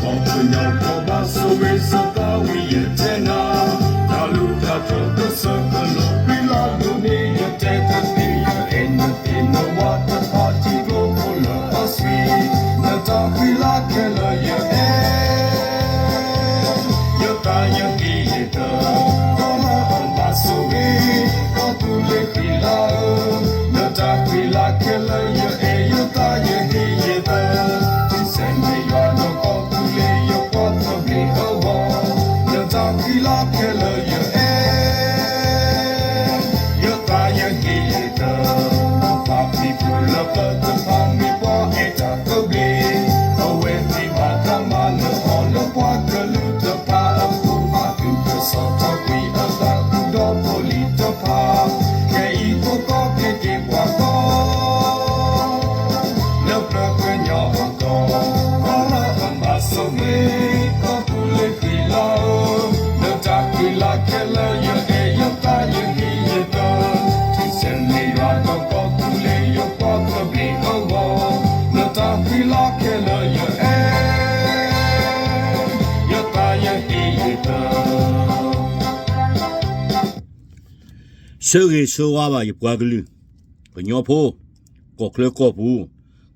ပှၤကညီကီၢ်ဘၣ်ဆိၣ်ဂ့ၤဆိၣ်ဝါဝံၤယတဲနၤ, တၢ်လူၢ်တၢ်ထူၣ်ကစၢၢ်ကလိၤ ဃံလၤဒိၣ်န့ၢ်ယတဲတသ့, ယအဲၣ်နသ့ၣ်နဝၤတဖၣ်ထံကျိဖိလၢအဆှံ, နတၢ်ဃံလၤခဲလၢာ်ယအဲၣ် ယသးယဟ့ၣ်ယတၢၢ်, ကီၢ်လၢအဘၣ်ဆိၣ်ဂ့ၤ, ကီၢ်သူလ့ၤဃံလၤဧၢ, နတၢ်ဃံလၤခဲလၢာ်ယအဲၣ်, ယသးယဟ့ၣ်ယတၢၢ်, ထူၣ်စဲန့ၢ်ယွၤဒီးကီၢ်သူလ့ၤယပှၤသဘျ့အဂီၢ်, နတၢ်ဃံလၤခဲလၢာ်ယအဲၣ် ယသးယဟ့ၣ်ယတၢၢ်, ပှၤဖံးဖုလၢပၢ်တဖၣ်မ့ၢ်ပှၤအဲၣ်တၢ်သဘျ့, အဝဲသ့ၣ်ဘၣ်တၢ်မၤလၢအီၤလၢပှၤကလုာ်တဖၣ်အဃိ, ဘၣ်သူၣ်ကစီၣ်ထီၣ်ကွံာ်အသးဃုာ်ဒီးဖိလံၤတဖၣ်, ခဲအံၤဖိကီၢ်က့ၤက့ၤပှၤကီၢ် လၢပျၢၤကညီအကီၢ်, ကီၢ်လၢအဘၣ်ဆိၣ်ဂ့ၤ, ကီၢ်သူလ့ၤဃံလၤဧၢ, နတၢ်ဃံလၤခဲလၢာ်ယအဲၣ်, ယသးယဟ့ၣ်ယတၢၢ်, ထူၣ်စဲန့ၢ်ယွၤဒီးကီၢ်သူလ့ၤယပှၤသဘျ့အဂီၢ်, နတၢ်ဃံလၤခဲလၢာ်ယအဲၣ်, ယသးယဟ့ၣ်ယတၢၢ် ဆၢဂ့ၤဆၢဝါဘၣ်ယပှၤကလုာ်, ကညီဖိ, ကီၢ်ချၢကီၢ်ပူၤ,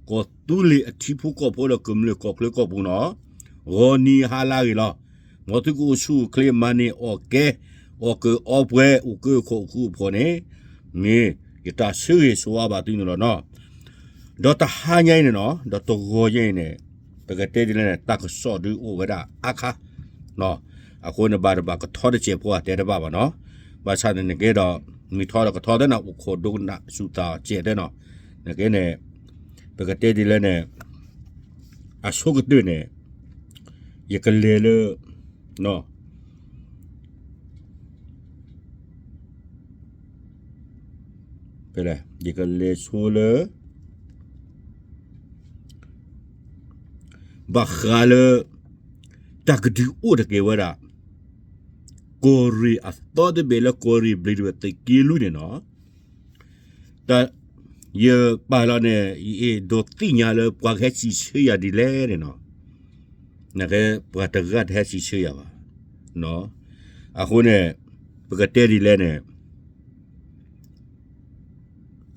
ကီၢ်သူလ့ၤအထံဖိကီၢ်ဖိဒီးကမျၢၢ်ကီၢ်ချၢကီၢ်ပူၤနီၤ, ဂီၤနံၤဟါလၢအဂ့ၤလီၤ. မ်သုကအိၣ်ဆူၣ်အိၣ်ချ့ မၤန့ၢ်အီၣ်ကဲ, အီၣ်ကၢအီပှဲၤ, အိၣ်ကၢခိၣ်အိၣ်ဃူအိၣ်ဖိးန့ၣ်, မ့ၢ်ယတၢ်ဆၢဂ့ၤဆၢဝါဘၣ်သုန့ၣ်လီၤနီၤ. ဒီးတဟါညါအံၤန့ၣ်နီၤ, ဒီးတဂီၤညါအံၤန့ၣ်, ပကတဲဒ်လဲၣ်န့ၣ် တၢ်ကစီၣ်ဒုးအိၣ်ဝဲဒၣ်အါခါ အဃိန့ၣ် ဘၣ်တဘၣ်ကထီတစဲးဖိအတဲတဘၣ်ဘၣ်နီၤ. ဘၣ်ဆၣ်န့ၣ်နကဲဒီး, မ့ၢ်ထီဒီးကထီသ့နီၤ, အိၣ်ခိးဒိကနၣ်စူၢ်သးစဲးသ့နီၤ. နကဲန့ၣ်, ပကတဲဒ်လဲၣ်န့ၣ်, အဆိကတၢၢ်န့ၣ်, ယကလဲၤလၢ ယကလဲၤဆိလၢ ဘၣ်ဃးလၢ တၢ်ကဒုးအိၣ်တကဲဝဲဒၣ် ကီၢ်ရ့ၣ်အသီတဘ့ၣ်လၢကီၢ်ရ့ၣ်ဘျ့းဒဝဲၢ်သုးက့လွံၢ်န့ၣ်နီၤ. တၢ် ယပာ်လီၤန့ၣ် ယအဲၣ်ဒိးသ့ၣ်ညါလၢပှၤကဟဲစံးဆၢယၤဒ်လဲၣ်န့ၣ်နီၤ. နကဲပှၤတဂၤတဟဲစံးဆၢယၤဘၣ်. အဃိန့ၣ် ပကတဲဒ်လဲၣ်န့ၣ်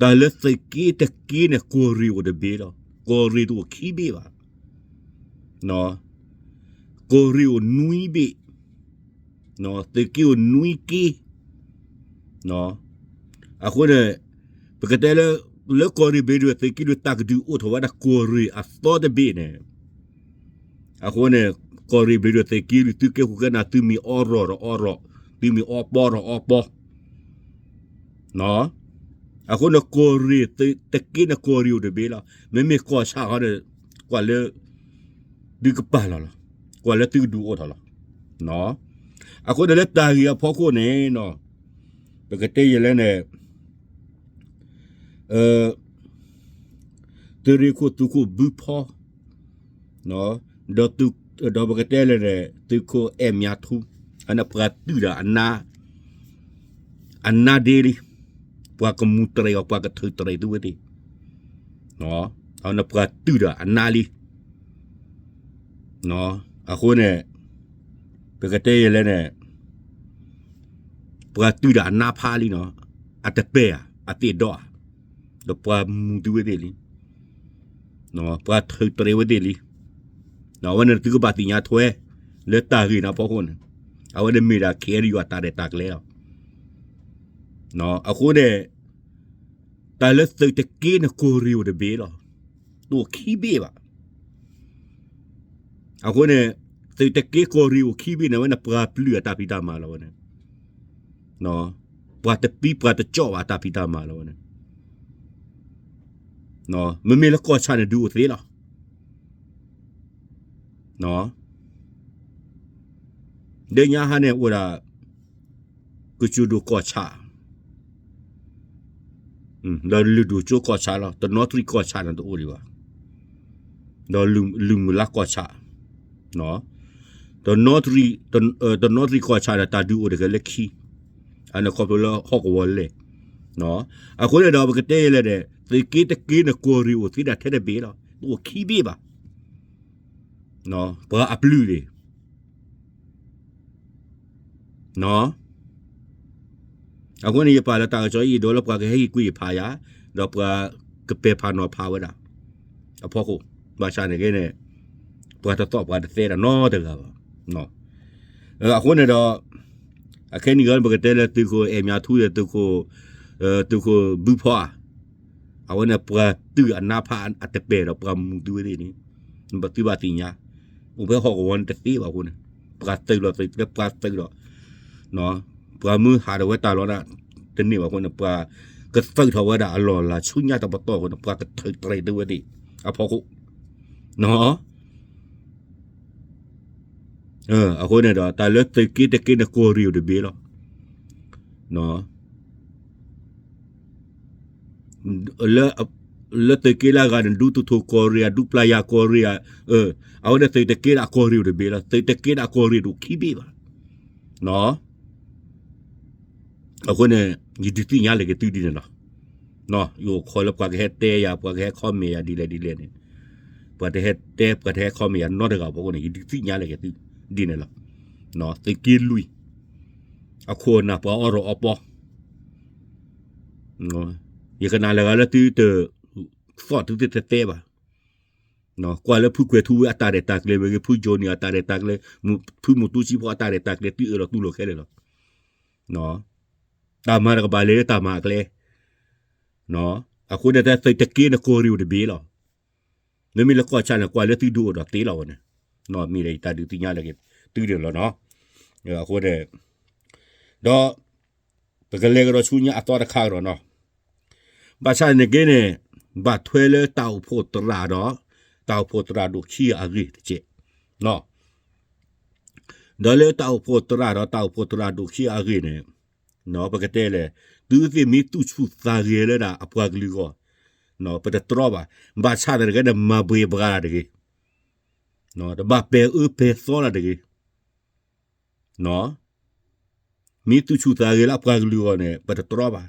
တၢ်လၢသုးက့တက့န့ၣ် ကီၢ်ရ့ၣ်အိၣ်တဘ့ၣ်လီၤ. ကီၢ်ရ့ၣ်တအိၣ်ခံဘ့ၣ်ဘၣ်. ကီၢ်ရ့ၣ်အိၣ်နွံဘ့ၣ်, သုးက့အိၣ်နွံက့. အဃိန့ၣ် ပကတဲလၢ လၢကီၢ်ရ့ၣ်ဘျ့းဒဝဲၢ်သုးက့လွံၢ် တၢ်ကဒုးအိၣ်ထီၣ်ဝဲဒၣ်ကီၢ်ရ့ၣ်အသီတဘ့ၣ်န့ၣ် အဃိန့ၣ် ကီၢ်ရ့ၣ်ဘျ့းဒဝဲၢ်သုးက့လွံၢ် သုကဲခိၣ်ကဲနၢ် သုမ့ၢ်အီရီၢ်ဒီးအီရီၢ်, သုမ့ၢ်အီပီဒီးအီပီ. အဃိန့ၣ် ကီၢ်ရ့ၣ်သုးတက့န့ၣ် ကီၢ်ရ့ၣ်အိၣ်တဘ့ၣ်လီၤ. မ့မ့ၢ်ကီၢ်ဆၣ်ဃီန့ၣ် ကွၢ်လၢ သုကပာ်လီၤလီၤ. ကွၢ်လၢသုကဒုးအိၣ်ထီၣ်လီၤ. အဃိန့ၣ်လၢတၢ်ဂ့ၢ်အဖီခိၣ်န့ၣ် ပကတဲယဲလဲၣ်န့ၣ် သုးရ့ၣ်ခိၣ်သုးခိၣ်ဘုဖီ ဒီးပကတဲလဲၣ်န့ၣ် သုးခိၣ်အဲၣ်မၠးထူ အန့ၣ်ပှၤတုာ်ဒီးအနါ အနါဒ့လံ. ပှၤကမူတြဲၤအီၤ ပှၤကထုးတြဲၤသုဝဲသ့ၣ်. အန့ၣ်ပှၤတုာ်ဒီးအနါလံ. အဃိန့ၣ် ပကတဲယဲလဲၣ်န့ၣ် ပှၤတုာ်ဒီးအနါဖးလံနီၤ, အတပဲၢ်ဧါ, အသ့ၣ်ဒီဧါ, ဒီးပှၤမူသုဝဲသ့ၣ်လံ, ပှၤထုးတြဲၤဝဲသ့ၣ်လံ. အဝဲန့ၣ်သုကဘၣ်သ့ၣ်ညါထွဲ လၢတၢ်ဂ့ၢ်န့ၣ်အဖီခိၣ်န့ၣ်, အဝဲန့ၣ်မ့ၢ်ဒၣ် ခ့ၣ်အဲၣ်ယူၣ် အတၢ်ရဲၣ်တၢ်ကျဲၤလီၤ. အဃိန့ၣ် တၢ်လၢသုးတက့န့ၣ် ကီၢ်ရ့ၣ်အိၣ်တဘ့ၣ်လီၤ. တအိၣ်ခံဘ့ၣ်ဘၣ်. အဃိန့ၣ် သုးတက့ကီၢ်ရ့ၣ်အိၣ်ခံဘ့ၣ်န့ၣ် အဝဲန့ၣ်ပှၤပျုၢ်အတၢ်ဖံးတၢ်မၤလီၤဝဲန့ၣ်. ပှၤတပံပှၤတကၠီၣ်ဘၣ်အတၢ်ဖံးတၢ်မၤလီၤဝဲန့ၣ်. မ့မ့ၢ်လၢကီၢ်ဆၣ်န့ၣ် ဒုးအိၣ်သ့လီၤ. ဒ်ညါဟါန့ၣ်အိၣ်ဒၣ် ကစၢၢ်ဒိၣ်ကီၢ်ဆၣ် ဒီးလုၢ်ဒိၣ်ကၠိကီၢ်ဆၣ်လီၤ. တနီသရံၣ်ကီၢ်ဆၣ်န့ၣ်တအိၣ်ဒံးဘၣ်. ဒီးလုၢ်မုၢ်လၢ်ကီၢ်ဆၣ်, တနီသရံၣ်ကီၢ်ဆၣ်န့ၣ် တၢ်ဒုးအိၣ်တဂ့ၤလၢခံ, အန့ၣ်ခီဖျိလၢဟီၣ်ကဝီၤလဲၣ်. အဃိန့ၣ်ဒီးပကတဲယဲလဲၣ်န့ၣ် သုးက့တက့န့ၣ် ကီၢ်ရ့ၣ်အိၣ်သ့ဒၣ်ထဲတဘ့ၣ်လီၤ. တအိၣ်ခံဘ့ၣ်ဘၣ်. ပှၤအပျုၢ်န့ၣ် အဃိန့ၣ် ယပာ်လၢတၢ်ကစီၣ်အံၤ ဒိလၢပှၤကဟဲဟ့ၣ်ကူၣ်ဟ့ၣ်ဖးယၤ, ဒီးပှၤကပဲာ်ဖးနီၤဖးဝဲဒၣ် အဖီခိၣ်, ဘၣ်ဆၣ်န့ၣ်က့န့ၣ် ပှၤတသီၣ်ပှၤတသဲဒၣ်နီတဂၤဘၣ်. အဃိန့ၣ်ဒီး အခဲနံၣ်အံၤ ပကတဲလၢသုးခိၣ်အဲၣ်မၠးထူဒီး သုးခိၣ်ဘုဖီဧါ, အဝဲန့ၣ်ပှၤတုၤအနါဖးအတပဲာ်ဒီး ပှၤမူၤသုဝဲသ့ၣ်န့ၣ် သုဘၣ်သ့ၣ်ညါ, အိၣ်ဖဲဟီၣ်ကဝီၤန့ၣ်တသ့ဘၣ်အဃိန့ၣ် ပှၤသုးလီၤသုးကျဲ ပှၤသုးဒီး ပှၤမုၢ်ဟးထီၣ်ဝဲတၢ်လီၤဒၣ်တန့ၢ်ဘၣ်အဃိန့ၣ် ပှၤကသုးထီၣ်ဝဲဒၣ်အလီၢ်အလၤဆူညါတပတီၢ်အဃိန့ၣ် ပှၤကထုးတြဲၤသုဝဲသ့ၣ်အဖီခိၣ် အဃိန့ၣ်ဒီး တၢ်လၢသုးက့တက့န့ၣ်ကီၢ်ရ့ၣ်အိၣ်တဘ့ၣ်လီၤ. လၢသုးက့လၢအဂၤန့ၣ် ဒူသထူၣ်ကီၢ်ရ့ၣ်ဧါ, ဒူပျၢ်ယၤကီၢ်ရ့ၣ်ဧါ, အဝဲန့ၣ်သုးတက့ဒီးအကီၢ်ရ့ၣ်အိၣ်တဘ့ၣ်လီၤ. သုးတက့ဒီးအကီၢ်ရ့ၣ်တအိၣ်ခံဘ့ၣ်ဘၣ်. အဃိန့ၣ် ယဒုးသ့ၣ်ညါလၢက့ၤသုဒ်န့ၣ်လီၤ. ယအိၣ်ခိးလၢပှၤကဟဲတဲယၤ ပှၤကဟဲ comment ယၤဒ်လဲၣ်ဒ်လဲၣ်န့ၣ် ပှၤတဟဲတဲ ပှၤတဟဲ comment ယၤနီတဂၤဘၣ်အဃိန့ၣ် ယဒုးသ့ၣ်ညါလၢက့ၤသုဒ်န့ၣ်လီၤ. သုးက့လွံၢ် အခိၣ်အနၢ်ပှၤအီၣ်ရီအီပီ ယကနၣ်လၢဂၤလၢသုတ သီၣ်သုတတဲဘၣ်. ကွၢ်လၢဖုကွဲၤထူဝ့အတၢ်ရဲၣ်တၢ်ကျဲၤမ့ၢ်ဂ့ၤ, ဖုကၠိနံၤအတၢ်ရဲၣ်တၢ်ကျဲၤ, ဖုမူတူစံဖီအတၢ်ရဲၣ်တၢ်ကျဲၤ သုအၢၣ်လီၤတူၢ်လိာ်ခဲလၢာ်လီၤ. တၢ်မၤတကဘၣ်လဲၤလၢတၢ်မၤအကျဲ အဃိန့ၣ် တၢ်သုးတက့န့ၣ်ကီၢ်ရ့ၣ်အိၣ်တဘ့ၣ်လီၤ. မ့မ့ၢ်လၢကီၢ်ဆၣ်န့ၣ် ကွၢ်လၢသုဒုးအိၣ်ဒီးသ့လီၤဝဲန့ၣ်, မ့ၢ်ဒီးယတၢ်ဒုးသ့ၣ်ညါလၢက့ၤသုဒ်န့ၣ်လီၤနီၤ. အဃိန့ၣ် ဒီး ပကလဲၤကဒီးဆူညါအသီတခါကဒီးနီၤ. ဘၣ်ဆၣ်န့ၣ်က့န့ၣ် ဘၣ်ထွဲလၢတၢ်အိၣ်ဖှိၣ်သရၣ်ဒီး တၢ်အိၣ်ဖှိၣ်သရၣ်ဒိၣ်ခံအဂ့ၢ်တက့ၢ်. ဒီးလၢတၢ်အိၣ်ဖှိၣ်သရၣ်ဒီးတၢ်အိၣ်ဖှိၣ်သရၣ်ဒိၣ်ခံအဂ့ၢ်န့ၣ် ပကတဲလဲၣ်, သုသ့ၣ်မ့ၢ်သူၣ်ဆူၣ်သးဂဲၤလၢဒၣ်အပှၤကလုာ်အဂီၢ်, ပတတြီဘၣ်. ဘၣ်ဆၣ်သနာ်က့ဒီး မၤဘှဲးဘှါတၢ်တဂ့ၤ, တဘၣ်ပဲာ်အၢပဲာ်သီတၢ်တဂ့ၤ. မ့ၢ်သူၣ်ဆူၣ်သးဂဲၤလၢအပှၤကလုာ်အဂီၢ်န့ၣ် ပတတြီဘၣ်.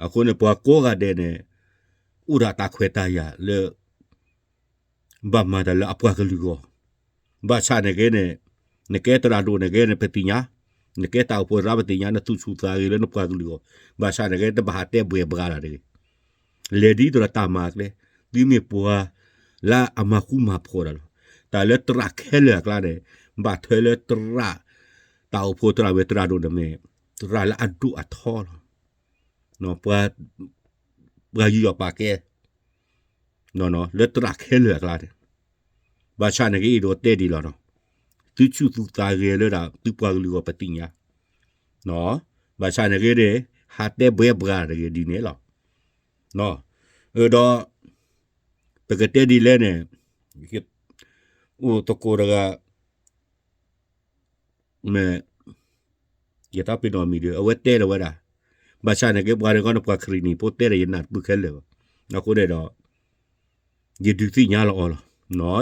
အဃိန့ၣ် ပှၤကိးဂၤဒဲးန့ၣ် အိၣ်ဒီးတၢ်ခွဲးတၢ်ယာ်လၢ ဘၣ်မၤတၢ်လၢအပှၤကလုာ်အဂီၢ်, ဘၣ်ဆၣ်န့ၣ်က့န့ၣ် နကဲသရၣ်ဒိၣ်န့ၣ်က့န့ၣ် ပသ့ၣ်ညါ, နကဲတၢ်အိၣ်ဖှိၣ်သရၣ်ပသ့ၣ်ညါ နသူၣ်ဆူၣ်သးဂဲၤလၢနပှၤကလုာ်အဂီၢ်, ဘၣ်ဆၣ်န့ၣ်က့ တဘၣ်ဟးတဲဘှဲးဘှါတၢ်တဂ့ၤ. လဲၤဒ်သိးဒီးတၢ်မၤအကျဲ, သုမ့ၢ်ပှၤလၢအမၤဃူမၤဖိးတၢ်လီၤ. တၢ်လၢသရၣ်ခဲလၢာ်အကျါန့ၣ် ဘၣ်ထွဲလၢသရၣ်, တၢ်အိၣ်ဖှိၣ်သရၣ်ဝဲသရၣ်ဒိၣ်န့ၣ်မ့ၢ် သရၣ်လၢအဒိၣ်အထီလီၤ. ပှၤယူးယီၣ်ပာ်ကဲ လၢသရၣ်ခဲလၢာ်အကျါန့ၣ်, ဘၣ်ဆၣ်န့ၣ်က့ အဲၣ်ဒိးတဲဒ်လီၤနီၤ, သုဆူၣ်သုသးဂဲၤလၢဒၣ်သုပှၤကလုာ်အဂီၢ်ပသ့ၣ်ညါ, ဘၣ်ဆၣ်န့ၣ်က့န့ၣ် ဟးတဲဘှဲးဘှါတဂ့ၤဒ်န့ၣ်လီၤ. ဒီး ပကတဲဒ်လဲၣ်န့ၣ်, အိၣ်သကိးတဂၤ မ့ၢ် ယတၢ်ပ့ၤနီၣ်မံၤဒီး အဝဲတဲဒီးဝဲဒၣ်, ဘၣ်ဆၣ်န့ၣ်က့ ပှၤတဂၤန့ၣ် ပှၤခရံာ်နံၣ်ဖိတဲဒီးယနၢ်တပၢၢ်ခဲလၢာ်ဘၣ်. အဃိန့ၣ်ဒီး ယဒုးသ့ၣ်ညါလီၤ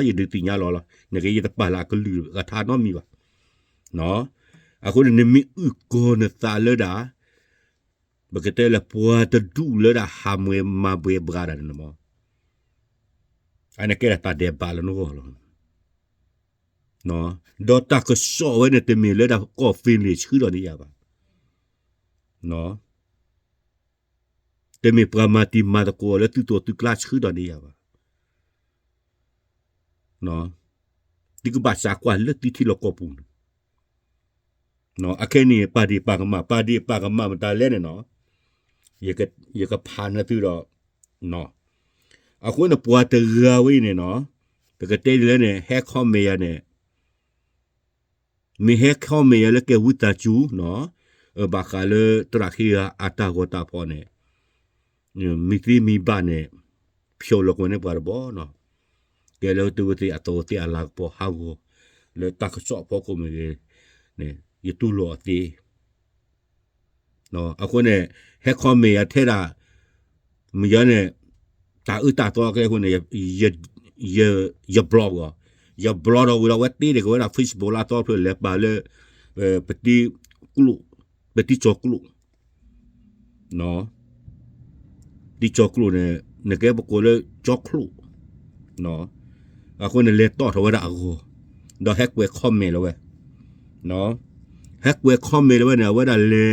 အီၤလီၤ. ယဒုးသ့ၣ်ညါလီၤလီၤ. နက့ ယတပာ်လၢအကလုၢ်အကထါနီတမံၤဘၣ်. အဃိန့ၣ် နမ့ၢ်အုၣ်ကီၤနသးလၢဒၣ် ပကတဲလၢပှၤတဒူၣ်လၢဒၣ်ဟးမၤဘှဲးဘှါတၢ်န့ၣ်မ့ၢ် အန့ၣ်ကဲဒၣ်တၢ်ဒဲးဘးလၢနဂီၢ်လီၤ. ဒီးတၢ်ကစီၣ်ဝဲန့ၣ် တမ့ၢ်လၢဒၣ်ကီၢ် feeling ဆှၢဒီးန့ၢ်ယၤဘၣ်. တမ့ၢ်ပှၤမၤတံၤမၤသကိးလၢသုသိးသုကျါဆှၢဒီးန့ၢ်ယၤဘၣ်. သုကဘၣ်စးကွၢ်လၢသုထံလီၢ်ကီၢ်ပူၤန့ၣ် အခဲနံၣ် ပာ်ဒ့ၣ်ပာ်ကမၣ်, ပာ်ဒ့ၣ်ပာ်ကမၣ်မတၤလဲၣ်န့ၣ်နီၤ, ယကဖးန့ၢ်သုဒီး, အဃိန့ၣ် ပှၤတဂၤဝဲအံၤန့ၣ်နီၤ, ပကတဲဒ်လဲၣ်န့ၣ် ဟဲ comment ယၤန့ၣ်, မ့ၢ်ဟဲ comment ယၤလၢကဲဝံသးစူၤနီၤ, ဘၣ်ဃးလၢသရၣ်ခံဂၤအတၢ်ဂီၤတၢ်ဖီၣ်န့ၣ် မံၤသ့မံၤဘၣ်န့ၣ် ဖျိးလီၤကွံာ်န့ၢ်ပှၤတဘျီနီၤ, ကဲလၢသုဝဲသ့ၣ်အသဝဲသ့ၣ်အလၤကပီၤဟးဂီၤ လၢတၢ်ကစီၣ်အဖီခိၣ်မ့ၢ်ဂ့ၤန့ၣ် ယတူၢ်လိာ်အီၤသ့. အဃိန့ၣ် ဟဲ comment ယၤထဲဒၣ် မ့ၢ်ယၤန့ၣ် တၢ်အၢတၢ်သီအကျဲအဃိန့ၣ် ယ block အီၤ, ယ block ဒီးဝံၤဒီး အဝဲတ့တ့ၢ်က့ၤဝဲဒၣ် Facebook လၢအသီဖျၢၣ်လဲၤပာ်လၢ ပတံကျိၣ်, ပတံကၠီၤကျိၣ် တံကၠီၤကျိၣ်န့ၣ် နကဲပကိးလၢကၠီၤကျိၣ်, အဃိန့ၣ် လဲၤတီၣ်ထီၣ်ဝဲဒၣ်အဂီၤ, ဒီးဟဲကွဲး comment လၢၤဝဲ, ဟဲကွဲး comment လၢၤဝဲန့ၣ် အဝဲဒၣ်လဲ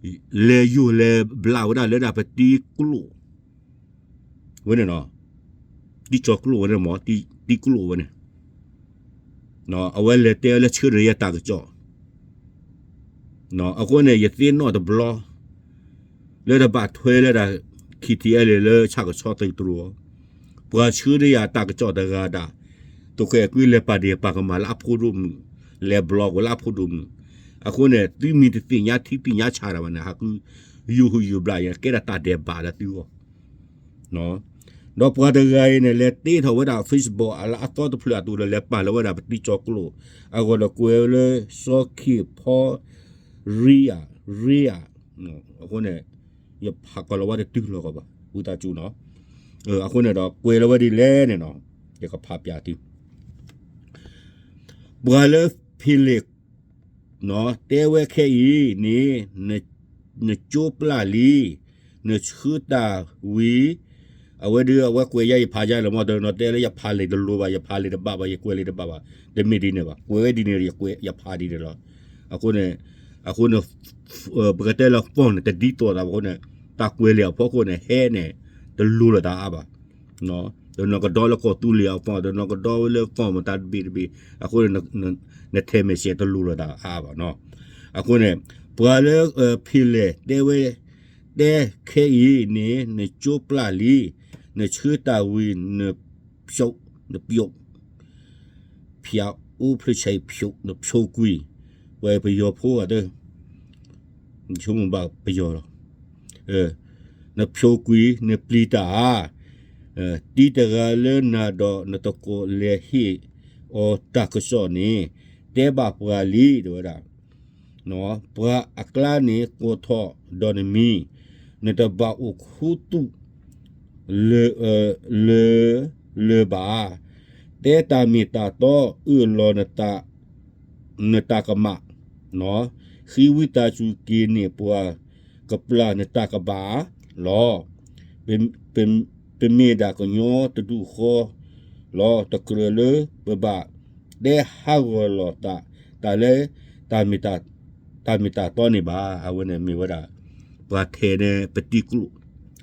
ၤ, လဲၤယိၢ်လဲၤဘျးဝဲဒၣ်လၢဒၣ်ပတံၤကျိာ်ဝဲန့ၣ်နီၤ, တံၤကၠီၤကျိာ်ဝဲန့ၣ်မ့ၢ်, တံၤကျိာ်ဝဲန့ၣ် အဝဲလဲၤတဲလၢဆှၢတ့ၢ်ယတၢ်ကစီၣ်, အဃိန့ၣ် ယသ့ၣ်နီၣ်တဘျီ လၢတဘၣ်ထွဲလၢဒၣ် ခံထံအဲလ့ၣ် လၢဆၣ်ကဆီသုးတြိၤ, ပှၤဆှၢတ့ၢ်ယတၢ်ကစီၣ်တဂၤဒၣ်, သုးခိၣ်အဲၣ်ကွံလဲၤပာ်ဒ့ၣ်ပာ်ကမၣ်လၢအဖိဒိၣ်မုၣ်, လဲၤဘျီကွံာ်လၢအဖိဒိၣ်မုၣ်, အဃိန့ၣ် သုမ့ၢ်တသ့ၣ်ညါထံသ့ၣ်ညါဆးတၢ်ဘၣ်န့ၣ် ဟးဃု ယူၢ်ဟူးယူၢ်ဘျးယၤ ကဲဒၣ်တၢ်ဒဲးဘးလၢသုဂီၢ် ဒီးပှၤတဂၤအံၤန့ၣ် လဲၤတ့ထီၣ်ဝဲဒၣ် Facebook အလၢအသီတဖျၢၣ်အသိးဒီး လဲၤပာ်လီၤဝဲဒၣ်ပတံၤကၠီၤကျိာ်, အဂီၢ်ဒီးကွဲးလၢ စီၤခ့ၣ်ဖီရံယၤ, ရံယၤ, အဃိန့ၣ် ယဖးကီၤလီၤဝဲတတုၤလီၤကီးဘၣ် ဝံသးစူၤနီၤ, အဃိန့ၣ်ဒီးကွဲးလီၤဝဲဒ်လဲၣ်န့ၣ်နီၤ, ယကဖးပျးသု ပှၤလၢဖံးလဲၣ် တဲဝဲခဲအံၤန့ၣ်, နကၠိပျၢ်လံ, နဆှၢတၢ်ဝံၤ, အဝဲဒုးအဝဲကွဲးယၤ ယဖးယၤလၢၤမ့ၢ် တနီၤတဲလၢယဖးလံာ်တလိၤဘၣ်, ယဖးလံာ်တဘၣ်ဘၣ်, ယကွဲးလံာ်တဘၣ်ဘၣ်, တမ့ၢ်ဒ်န့ၣ်ဘၣ်, ကွဲးဝဲဒ်န့ၣ်ဒီး ယဖးဒ်န့ၣ်လီၤ. အဃိန့ၣ်, အဃိန့ၣ်, ပကတဲလၢ font န့ၣ် တဒ်သိးသးဘၣ်အဃိန့ၣ်, တၢ်ကွဲးလံာ်အဖီခိၣ်န့ၣ် ဟဲန့ၣ် တလိၤလိာ်သးအါဘၣ် တနီၤကဒီလၢကီၢ်သူလ့ၤအ font, တနီၤကဒီဝဲလၢ font မတၤတဘ့ၣ်တဘ့ၣ်, အဃိန့ၣ် နထဲး message တလိၤလိာ်သးအါဘၣ်နီၤ. အဃိန့ၣ်, ပှၤလၢဖံးလဲၣ်တဲဝဲ, တဲခဲအံၤန့ၣ် နကၠိပျၢ်လံ, နဆှၢတၢ်ဝံၤ, နဖျိး, နဖျိး, ဖျိး, အိၣ်ဖျိးဆဲးဖျိး, နဖျိးကွံာ်, ပှၤပယီၤဖိဂၤတ ဆိကမိၣ်ဘၣ်ပယီၤလီၤ. နဖျိးကွံာ် နပျံၤတၢ်ဧါ, တံၤတဂၤလၢနၤဒီး နသကိးလဲၤဟ့ၣ်အီၤတၢ်ကစီၣ်န့ၣ်, တဲဘၣ်ပှၤလံ တဲဝဲဒၣ်, ပှၤအကျါန့ၣ်ကိးထီၣ်ဒီးနမံၤ, နတဘၣ်အိၣ်ခူသူၣ် လၢာ်, လၢာ်ဘၣ်, တဲတၢ်မ့ၢ်တၢ်တီ အၢၣ်လီၤ နတၢ်ကမၣ်, ဃ့ဝံသးစူၤက့ၤန့ၢ်ပှၤကပျၢ်နတၢ်ကဘၣ်လီၤ. ပမ့ၢ်ဒၣ်ကညီတဒူၣ်ဃီလီၤ, တကြၢးလၢပဘၣ်တဲဟးဂီၤလီၤတၢ်လၢ တၢ်မ့ၢ်တၢ်တီန့ၣ်ဘၣ်. အဝဲန့ၣ်မ့ၢ်ဝဲဒၣ် ပှၤထဲးန့ၢ်ပတံၤကျိာ်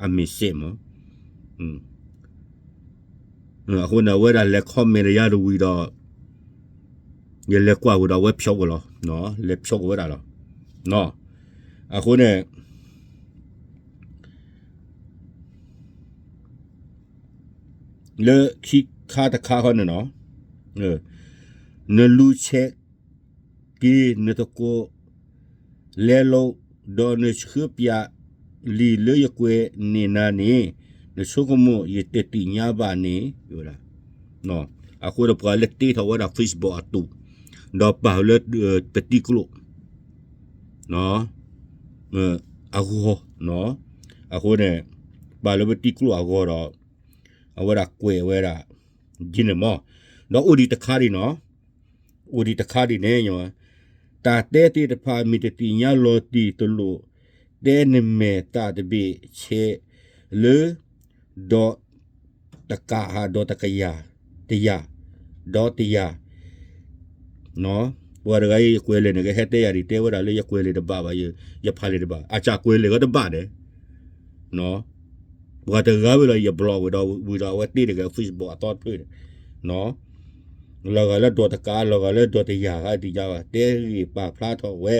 အ message မ့ၢ် အဃိန့ၣ် အဝဲဒၣ်လဲၤ comment ဒီးယၤတဝံၤဒီး ယလဲၤကွၢ်ဝံၤဒီးအဝဲဖျိးဝဲလီၤ, လဲၤဖျိးဝဲဒၣ်လီၤ. အဃိန့ၣ် လၢခံခါတခါဃီန့ၣ်နီၤ, နလူၤဆဲးက့ၤနသကိး လဲၤလိာ် ဒီးနဆှၢပျၢ်လံာ်လၢယကွဲးန့ၢ်နၤန့ၣ်, နဆိကမိၣ်ယတသ့ၣ်ညါဘၣ်န့ၣ် ဝဲဒၣ်. အဃိဒီးပှၤလၢတ့ထီၣ်ဝဲဒၣ် Facebook အသိး, ဒီးပာ်လၢ ပတံၤကျိာ် အဂီၢ်, အဃိန့ၣ် ပာ်လၢပတံၤကျိာ်အဂီၢ်ဒီး အဝဲဒၣ်ကွဲးဝဲဒၣ် ဒ်န့ၣ်မး, ဒီးအိၣ်ဒံးတခါဒံးနီၤ, အိၣ်ဒံးတခါဒံးန့ၣ်, တၢ်တဲသ့ၣ်တဖၣ်မ့ၢ်တသ့ၣ်ညါလီၤတံၢ်တလိၣ်, တဲနမဲာ်သၣ်တဘ့ၣ်ဆဲးလၢ ဒီးတကးဧါ, ဒီးတကယၤ, တယၤ, ဒီးတယၤ ပှၤတဂၤအံၤ ယကွဲးလံာ်န့ၣ် ကဟဲတဲယၤဒ် တဲဝဲဒၣ်လၢယကွဲးလံာ်တဘၣ်ဘၣ်, ယဖးလံာ်တဘၣ်, အစၢ်ကွဲးလံာ်ဂ့ၤတဘၣ်န့ၣ်, ပှၤတဂၤဝဲလီၤ ယ block ဝဲဒီး ဝံၤဒီးအဝဲတ့ၢ်တဂၤ Facebook အသီတဖျၢၣ်န့ၣ်, လီၤဂာ်လၢဒီးတကး, လီၤဂာ်လၢဒီးတယၤဂၤ တယၤဘၣ်, တဲဂ့ၢ်ပာ်ဖျါထီၣ်ဝဲ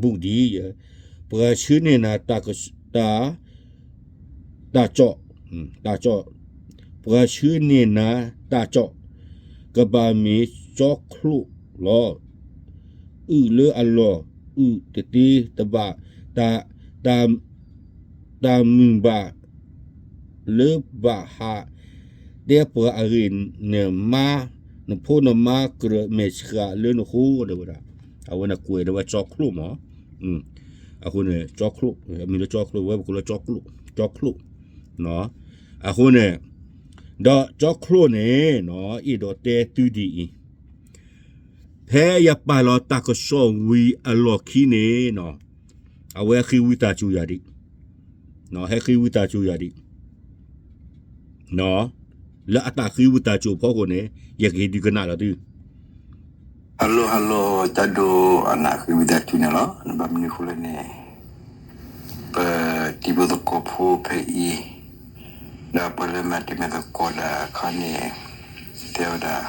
ဘူးဒံး, ပှၤဆှၢန့ၢ်နၤ တၢ် တၢ်ကၠီၣ်, တၢ်ကၠီၣ်, ပှၤဆှၢန့ၢ်နၤတၢ်ကၠီၣ်, ကဘၣ်မ့ၢ်ကၠီချိၣ်လီၤ. အုၣ်လၢအလီၢ်အုၣ်တသ့တဘၣ်, တၢ်, တၢ်မုာ်ဘၣ်လၢဘၣ်ဟး, တဲပှၤအဂ့ၢ်နမါ, နဖိနမါကြၢးမဲာ်ဆှးလၢနဃိ တဲဝဲဒၣ်, အဝဲန့ၣ်ကွဲးဒၣ်ဝဲကၠီချိၣ်မး အဃိန့ၣ် ကၠီချိၣ်, အမံၤလၢကၠီချိၣ် ဝဲပကိးလၢကၠီချိၣ်, ကၠီချိၣ်, အဃိန့ၣ်, ဒီးကၠီချိၣ်န့ၣ်နီၤ အဲၣ်ဒိးတဲသုဒ်အံၤ, ဖဲယပာ်လီၤတၢ်ကစီၣ်ဝံၤအလီၢ်ခံန့ၣ်နီၤ, အဝဲဟဲဃ့ဝံသးစူၤယၤဒံး, ဟဲဃ့ဝံသးစူၤယၤဒံး, နီၤ လၢအတၢ်ဃ့ဝံသးစူၤအဖီခိၣ်န့ၣ် ယကဟ့ၣ်ဒုးကနၣ်လီၤသု. Hello hello တၢ်ဒိၣ်အနၢ်ဃ့ဝံသးစူၤန့ၣ်လီၤ. နဘၣ်မနုၤအဃိလဲၣ်န့ၣ် ပတံၤဖိသကိးဖိဖဲအံၤ ဒီးပှၤလၢမၤတံၤမၤသကိးတၢ်အခါန့ၣ် တဲဝဲဒၣ်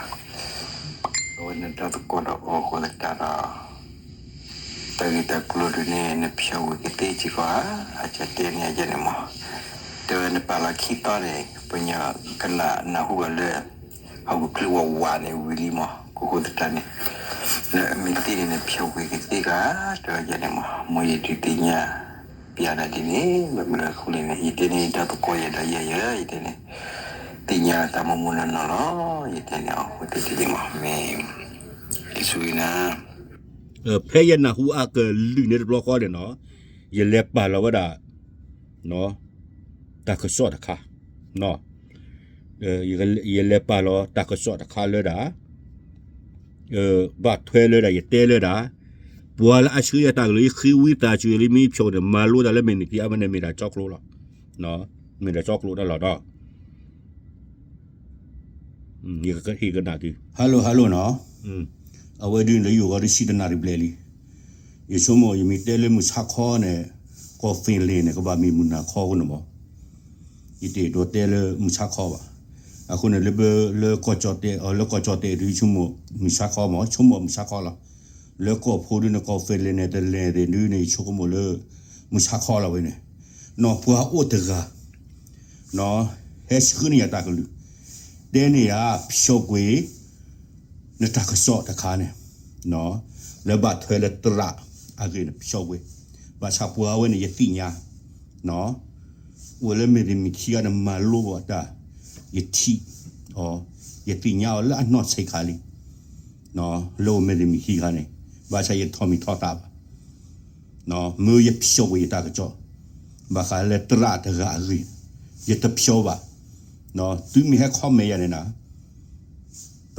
အဝဲနတၢ်သကိးဒီးအီၤအဃိသတးဒီး တၢ်ဂ့ၢ်တၢ်ကျိၤဒုးန့ၣ် နဖျီဝံၤကသ့စ့ၢ်ကီးဧါ, အကတဲန့ၢ်ယဲန့ၣ်မး, တဲဝဲနပာ်လီၤခံသီန့ၣ် ပှၤကနၣ်ဟူဘၣ်လၢ ဟီၣ်ခိၣ်ချၢဝးဝးန့ၣ်ဝံၤလံမး, ကအိၣ်ဃိသတးန့ၣ် လၢအမ့ၢ်သ့န့ၣ် နဖျီဝံၤကသ့ဧါ, တဲဝဲယဲန့ၣ်မး, မ်ယဒုးသ့ၣ်ညါပျးနၤဒ်န့ၣ် ဘၣ်မနုၤအဃိလဲၣ်န့ၣ် ယတဲန့ၢ်တၢ်သကိးယဲဒီးယဲယဲ ယတဲန့ၣ် သ့ၣ်ညါတၢ်မိၢ်မိၢ်နီၢ်နီၢ်လီၤ, ယတဲန့ၢ်အီၤအဃိသတးန့ၣ်မး, မ့ၢ်က့ၤဆူနၤ ဖဲယနၢ်ဟူအကလုၢ်န့ၣ်တဘျီဃီန့ၣ်နီၤ, ယလဲၤပာ်လီၤဝဲဒၣ် တၢ်ကစီၣ်တခါ, ယလဲၤပာ်လီၤတၢ်ကစီၣ်တခါလၢဒၣ် ဘၣ်ထွဲလၢဒၣ် ယတဲလၢဒၣ် ပှၤလၢအဆှၢယၤတၢ်ကလုၢ် ယဃ့ဝံသးစူၤလၢမ့ၢ်ဖျိးန့ၣ် မၤလိတၢ်လၢမဲာ်နံၤခံအမ့ၢ်န့ၣ် မ့ၢ်ဒၣ်ကၠီကျိလီၤ, မ့ၢ်ဒၣ်ကၠီကျိတၢ်လီၤဒီး ယကဟ့ၣ်ကနၣ်သု, hello hello နီၤ, အဝဲဒုးလၢယဂီၢ်တဆံတနၣ်ရံၣ်ဘျဲၣ်လံ, ယဆိကမိၣ်ယမ့ၢ်တဲလၢမုၢ်ဆါခီန့ၣ် ကီၢ် Finland န့ၣ် ကဘၣ်မ့ၢ်မုၢ်နၤခီအဃိန့ၣ်မး, ယတအဲၣ်ဒိးတဲလၢမုၢ်ဆါခီဘၣ်, အဃိန့ၣ် လၢကီၢ်ကၠီၣ်တဲာ် လၢကီၢ်ကၠီၣ်တဲာ်ဒုးဆိကမိၣ်မုၢ်ဆါခီမး ဆိကမိၣ်မုၢ်ဆါခီလီၤ, လၢကီၢ်ဖိဒုးန့ၣ် ကီၢ် Finland န့ၣ် တလဲၤသ့ၣ်ဒုးန့ၣ် ယဆိကမိၣ်လၢ မုၢ်ဆါခီလီၤဝဲန့ၣ်, နီၢ်ပှၤအိၣ်တဂၤ ဟဲဆှၢန့ၢ်ယၤတၢ်ကလုၢ်, တဲန့ၢ်ယၤဖျီကွံာ် နတၢ်ကစီၣ်တခါန့ၣ်, လၢဘၣ်ထွဲလၢသရၣ်အဂ့ၢ်န့ၣ် ဖျီကွံာ်, ဘၣ်ဆၣ်ပှၤဝဲန့ၣ် ယသ့ၣ်ညါ, အိၣ်လၢမဲာ်တမံၤခံဂၤန့ၣ် မၤလိဘၣ်တၢ်, ယထံၣ်အီၤ, ယသ့ၣ်ညါအီၤလၢအနီၢ်ဆံးခါလံ, လၢအိၣ်မဲာ်တမံၤခံဂၤန့ၣ်, ဘၣ်ဆၣ်ယထီၣ်မံၤထီၣ်သးဘၣ် မ့ၢ်ယဖျီကွံာ်ယတၢ်ကစီၣ်, ဘၣ်ဃးလၢသရၣ်တဂၤအဂ့ၢ်, ယတဖျီဘၣ်, သုမ့ၢ်ဟဲ comment ယၤန့ၣ်နၤ, ပ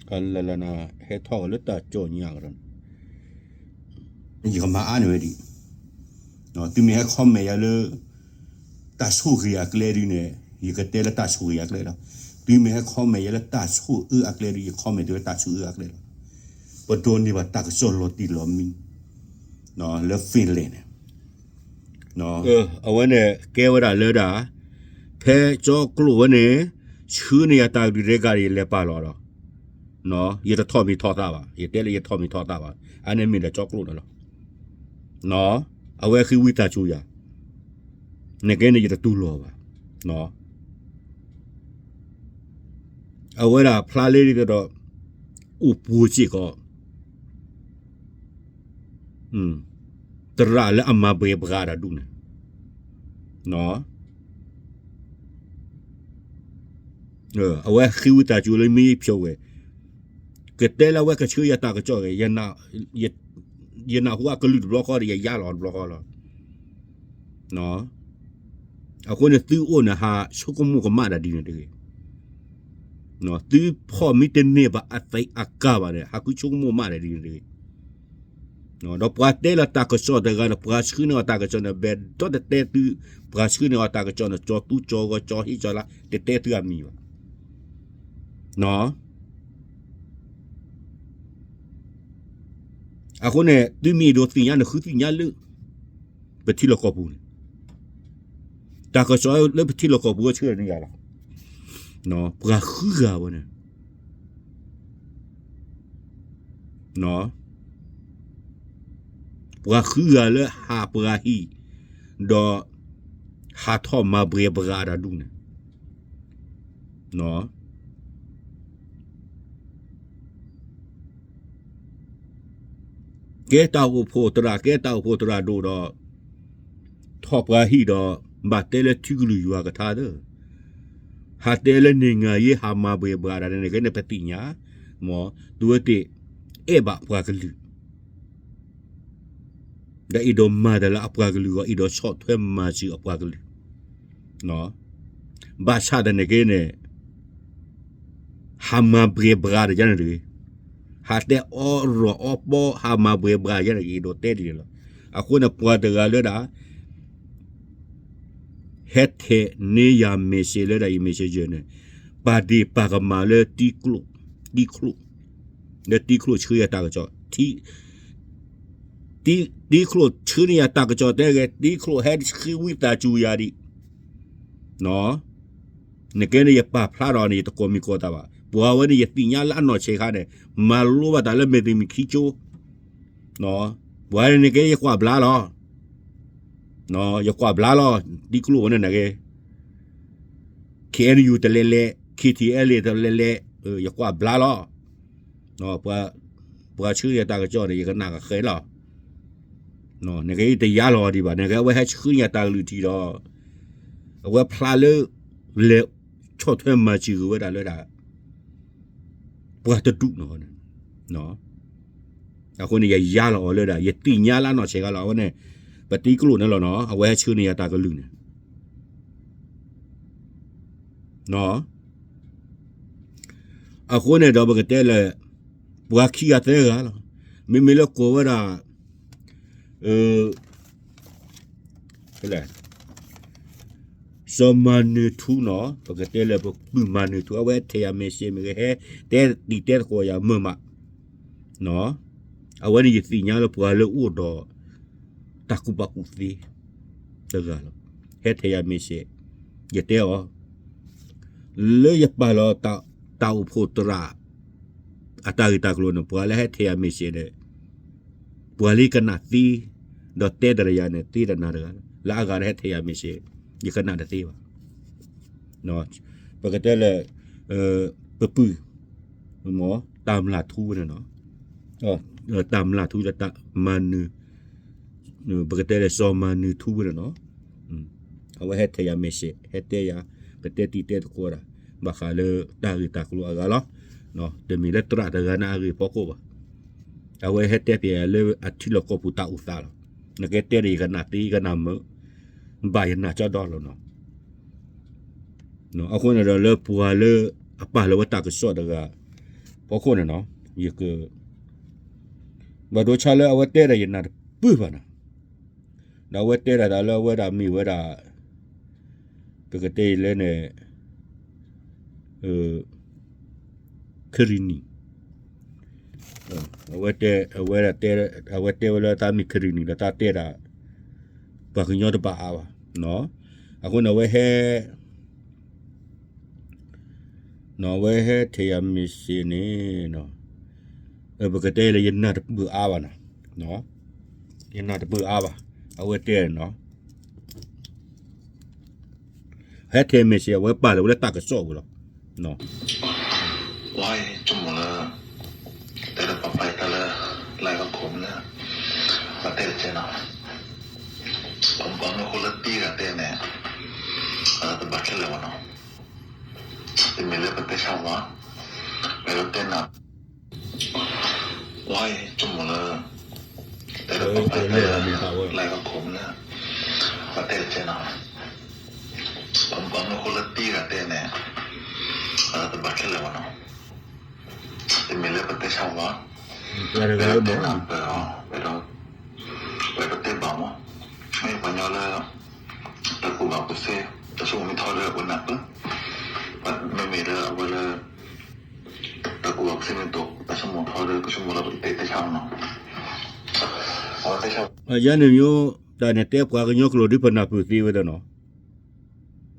က လၢလၢနၤ ဟဲထီၣ်ဝဲလၢတၢ်ကၠီၣ်ညါကဒီးန့ၣ်, ယကမၤအါန့ၢ်ဝဲဒၣ်, သုမ့ၢ်ဟဲ comment ယၤလၢ တၢ်ဆိၣ်ဂ့ၤအကျဲဒုးန့ၣ် ယကတဲလၢတၢ်ဆိၣ်ဂ့ၤအကျဲလီၤ, သုမ့ၢ်ဟဲ comment ယၤလၢတၢ်ဆိၣ်အၢအကျဲဒုး ယ comment သုလၢတၢ်ဆိၣ်အၢအကျဲလီၤ, ပဒိးန့ၢ်ဘၣ်တၢ်ကစီၣ်လီၤတံၢ်လီၤမံ လၢ Finland န့ၣ် အဝဲန့ၣ်ကဲဝဲဒၣ်လၢဒၣ် ဖဲကၠီကျိဝဲန့ၣ် ဆှၢန့ၢ်ယၤတၢ်ကလုၢ်တဂၤဒီး ယလဲၤပာ်လီၤဒီး ယတထီၣ်မံၤထီၣ်သးဘၣ်, ယတဲလၢယထီၣ်မံၤထီၣ်သးဘၣ်, အန့ၣ်မ့ၢ်ဒၣ်ကၠီကျိန့ၣ်လီၤ. အဝဲဃ့ဝံသးစူၤယၤ, နကဲန့ၣ်ယတတူၢ်လိာ်ဘၣ်. အဝဲဒၣ်ဖျါလၢဒ်သိးဒီး အိၣ်ပူၤစ့ၢ်ကီး သရၣ်လၢအမၤဘှဲးဘှးတၢ်ဒူၣ်န့ၣ်, အဝဲဃ့ဝံသးစူၤလၢမ့ၢ်ဖျိးဝဲ, ကတဲလၢအဝဲကဆှၢယၤတၢ်ကစီၣ်ဂ့ၤ, ယနၢ်ဟူအကလုၢ်တဘျီဃီဒီး ယယါလီၤတဘျီဃီလီၤ. အဃိန့ၣ် သုအိၣ်န့ၣ် ဟးဆိကမိၣ်ကမၣ်တၢ်ဒ်န့ၣ်တဂ့ၤ. သုဖီၣ်မ့ၢ်တန့ၢ်ဘၣ်အသးအကါဘၣ်န့ၣ် ဟးဃုဆိကမိၣ်မးတၢ်ဒ်န့ၣ်တဂ့ၤ. ဒီးပှၤတဲလီၤတၢ်ကစီၣ်တဂၤဒီး ပှၤဆှၢန့ၢ်အီၤတၢ်ကစီၣ်န့ၣ် ဘဲဒီးတတဲသု, ပှၤဆှၢန့ၢ်အီၤတၢ်ကစီၣ်န့ၣ် ကၠီၤသူကၠီၤဂီၤကၠီၤဟ့ၣ်ကၠီၤလါ တတဲသုအမံၤဘၣ်. အဃိန့ၣ် သုမ့ၢ်အဲၣ်ဒိးသ့ၣ်ညါန့ၣ် ဃုသ့ၣ်ညါလၢ ပထံလီၢ်ကီၢ်ပူၤန့ၣ်, တၢ်ကစီၣ်လၢပထံလီၢ်ကီၢ်ပူၤဆှၢန့ၢ်ယၤလီၤ. ပှၤဃုဂၤဝဲန့ၣ် ပှၤဃုဂၤလၢဟးပှၤဟံၣ်, ဒီးဟးထီၣ်မၤဘှဲးဘှးတၢ်ဒူၣ်န့ၣ်, ကဲတၢ်အိၣ်ဖှိၣ်သရၣ် ကဲတၢ်အိၣ်ဖှိၣ်သရၣ်ဒိၣ်ဒီး ထီၣ်ပှၤဟံၣ်ဒီး ဘၣ်တဲလၢထံကလုၢ်ယွၤကထါသၢ, ဟးတဲလၢန့ၣ်ငါယ့ဟးမၤဘှဲးဘှးတၢ်န့ၣ် ကဲန့ၣ်ပသ့ၣ်ညါ, မ်သုဝဲသ့ၣ်အဲၣ်ဘၣ်ပှၤကလုာ် ဒီးအဲၣ်ဒိးမၤတၢ်လၢအပှၤကလုာ်အဂီၢ် အဲၣ်ဒိးဆီၣ်ထွဲမၤစၢၤအပှၤကလုာ်, ဘၣ်ဆၣ်သနာ်က့န့ၣ် ဟးမၤဘှဲးဘှးတၢ်ယါန့ၣ်တဂ့ၤ, ဟးတဲအီရီၣ်အီပီ ဟးမၤဘှဲးဘှးယါန့ၣ် အဲၣ်ဒိးတဲဒ်န့ၣ်လီၤ. အဃိန့ၣ် ပှၤတဂၤလၢဒၣ် ဟဲထဲးန့ၢ်ယၤ message လၢဒၣ်အံၤ messenger န့ၣ်, ပာ်ဒ့ၣ်ပာ်ကမၣ်လၢတံကျိၣ်, တံကျိၣ်, လၢတံကျိၣ်ဆှၢယၤတၢ်ကစီၣ်, တံကျိၣ်ဆှၢန့ၢ်ယၤတၢ်ကစီၣ်တဲဂ့ၤ, တံကျိၣ်ဟဲဃ့ဝံသးစူၤယၤဒံး, နကဲန့ၣ်ယပာ်ဖျါဒီးန့ၣ် ယတကိးမံၤကိးသးဘၣ်. ပှၤဝဲန့ၣ် ယသ့ၣ်ညါလၢအနီၢ်ဆဲးခါန့ၣ် မၤလိဘၣ်တၢ်လၢမဲာ်သ့ၣ်မုၢ်ခံကၠိ, ပှၤန့ၣ်ကဲ ယကွၢ်ဘျါလီၤ, ယကွၢ်ဘျါလီၤ, တံကျိၣ်ဝဲန့ၣ်နကဲ KNU တလဲၤလဲၤ, KTLA တလဲၤလဲၤ, ယကွၢ်ဘျါလီၤ. ပှၤဆှၢယၤတၢ်ကစီၣ်န့ၣ် ယကနၣ်ကဃဲလီၤ. နကဲ ယတယါလီၤဒံးဘၣ်, နကဲ အဝဲဟဲဆှၢယၤတၢ်ကလုၢ်ထံးဒီး အဝဲဖျါလၢ လဲၤဆီၣ်ထွဲမၤစၢၤက့ၤဝဲဒၣ်လၢဒၣ် ပှၤတဒူၣ်နီၤ. အဃိန့ၣ် ယယါလီၤအီၤလၢဒၣ် ယသ့ၣ်ညါလၢအနီၢ်ဆဲးခါလီၤ. အဝဲန့ၣ် ပတံကျိၣ်န့ၣ်လီၤနီၤ, အဝဲဟဲဆှၢန့ၢ်ယၤတၢ်ကလုၢ်န့ၣ် အဃိန့ၣ်ဒီးပကတဲလၢ ပှၤခံဂၤသၢဂၤလီၤ. မ့မ့ၢ်လၢကိးဝဲဒၣ် စီၤမၤနၢၤထူနီၤ, ပကတဲလၢပပုၢ်မၤနၢၤထူ အဝဲထဲယၤ message မ့ၢ်ဂ့ၤ ဟဲတဲတံၤတဲသကိးယၤမုာ်မး, အဝဲန့ၣ်ယသ့ၣ်ညါလၢပှၤလၢအိၣ်ဒီး တၢ်ကူၣ်ဘၣ်ကူၣ်သ့ တဂၤလီၤ. ဟဲထဲယၤ message ယတဲအီၤ လၢယပာ်လီၤတၢ်အိၣ်ဖှိၣ်သရၣ် အတၢ်ဂ့ၢ်တၢ်ကျိၤန့ၣ် ပှၤလၢဟဲထဲယၤ message န့ၣ် ပှၤလၢယကနၣ်သ့ ဒီးတဲတရံးယၤန့ၣ် သ့တနၤတဂၤလီၤ. လၢအဂၤလၢဟဲထဲယၤ message ယကနၣ်တသ့ဘၣ်. ပကတဲလၢ ပပုၢ် တၢ်မျၢ်ထူဝဲန့ၣ်နီၤ, တၢ်မျၢ်ထူလၢတၢ်မၤနၢၤ ပကတဲလၢစီၤမၤနၢၤထူဝဲန့ၣ်နီၤ, အဝဲဟဲထဲယၤ message ဟဲတဲယၤ ပတဲတံၤတဲသကိးတၢ် ဘၣ်ဃးလၢတၢ်ဂ့ၢ်တၢ်ကျိၤအဂၤလီၤ. တမ့ၢ်လၢသရၣ်တဂၤန့ၣ်အဂ့ၢ်ဖီခိၣ်ဘၣ်. အဝဲဟဲတဲဖျါယၤလၢအထံလီၢ်ကီၢ်ပူၤတၢ်အိၣ်သးလီၤ. နကဲတဲဒီးယကနၣ်သ့ ယကနၣ်မုာ် ဘၣ်ယနၢ်ကၠီဒီလီၤနီၤ. အဃိန့ၣ်ဒီးလၢပှၤလၢအပာ်လီၤဝဲတၢ်ကစီၣ်တဂၤ ဖီခိၣ်န့ၣ်နီၤ, ယက ဘၣ်ဒိဆါလၢအဝဲတဲဒၣ်ယနၢ်တပၢၢ်ဘၣ်နီၤ, ဒီးအဝဲတဲဒၣ်တၢ်လၢအဝဲဒၣ်မ့ၢ်ဝဲဒၣ် ပကတဲအံၤလၢန့ၣ် ခရံာ်နံၣ် အဝဲတဲ အဝဲဒၣ်တဲ အဝဲတဲဝဲလၢတၢ်မ့ၢ်ခရံာ်နံၣ်ဒီးတၢ်တဲဒၣ် ပှၤကညီတဘၣ်အါဘၣ်. အဃိန့ၣ် အဝဲဟဲ အဝဲဟဲထဲယၤ message န့ၣ် ပကတဲလၢယနၢ်တပၢၢ်အါဘၣ်နီၤ, ယနၢ်တပၢၢ်အါဘၣ်, အဝဲတဲနီၤ ဟဲထဲ message အဝဲပာ်လီၤဝဲလၢတၢ်ကစီၣ်ပူၤလီၤ. ဝါအံၤ ဆိကမိၣ်လၢ တဲဒီးပှၤပာ်တၢ်လၢ live အခိၣ်မနုၤ ပတဲတကဲနီၤ, ပမ့ၢ်ဃိလၢတံၤဂၤတဲန့ၣ် တဘၣ်ခဲလၢာ်ဘၣ်နီၤ, တမ့ၢ်လၢပတဲဆါဝါ, ပအဲၣ်ဒိးတဲနၤ ဝါအံၤ ဆိကမိၣ်လၢ တဲဒီးပှၤပာ်တၢ်လၢ live အခိၣ်မနုၤ ပတဲတကဲနီၤ, ပမ့ၢ်ဃိလၢတံၤဂၤတဲန့ၣ် တဘၣ်ခဲလၢာ်ဘၣ်နီၤ, တမ့ၢ်လၢပတဲဆါဝါ, ပအဲၣ်ဒိးတဲနၤ ပအဲၣ်ဒိး ပအဲၣ်ဒိးတဲဘၣ်မး, မ့ၢ်ပှၤကညီလၢ တၢ်ကူၣ်ဘၣ်ကူၣ်သ့ တၢ်ဆိကမိၣ်မ့ၢ်ထီဒီးအဝဲနၢ်ပၢၢ်, မ့မ့ၢ်လၢအဝဲလၢ တၢ်ကူၣ်ဘၣ်ကူၣ်သ့မ့ၢ်တအိၣ် တၢ်ဆိကမိၣ်ထီဒီး ကဆိကမိၣ်လၢပကတဲတဲဆါမးနီၤ, အဝဲတဲဆါ ယၤန့ၣ်မျိုး တၢ်န့ၣ်တဲပှၤကညီကျိာ်ဒ်ပနၢ်ပၢၢ်သ့ဝဲဒၣ်နီၤ,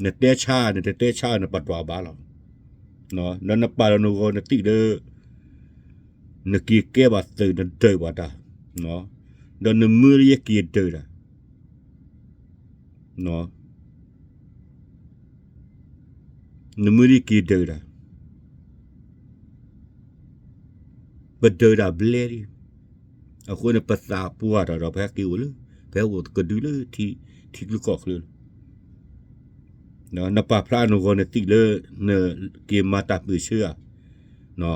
နတဲဆါ နတတဲဆါ နပာ်ဒွးဘၣ်လီၤ, ဒီးနပာ်လီၤနဂီၢ်နသံၣ်လၢ နက့ၤကဲဘၣ်သုး နဒုးဘၣ်တၢ်, ဒီးနမၢလၢယက့ၤဒုးတၢ် နမၢလၢယက့ၤဒုးတၢ်, ပဒုးတၢ်ဘျဲလံ, အဃိန့ၣ် ပသးပှၢ်တၢ်ဒီး ပဟဲက့ၤအိၣ်လၢ ပဟဲအိၣ်ကဒုလၢ ထံချၢကီၢ်ချၢလီၤ. နပာ်ဖျါနဂီၢ်နသံၣ်လၢ နက့ၤမၤတၢ်ပၢၢ်ဆၢဧါ,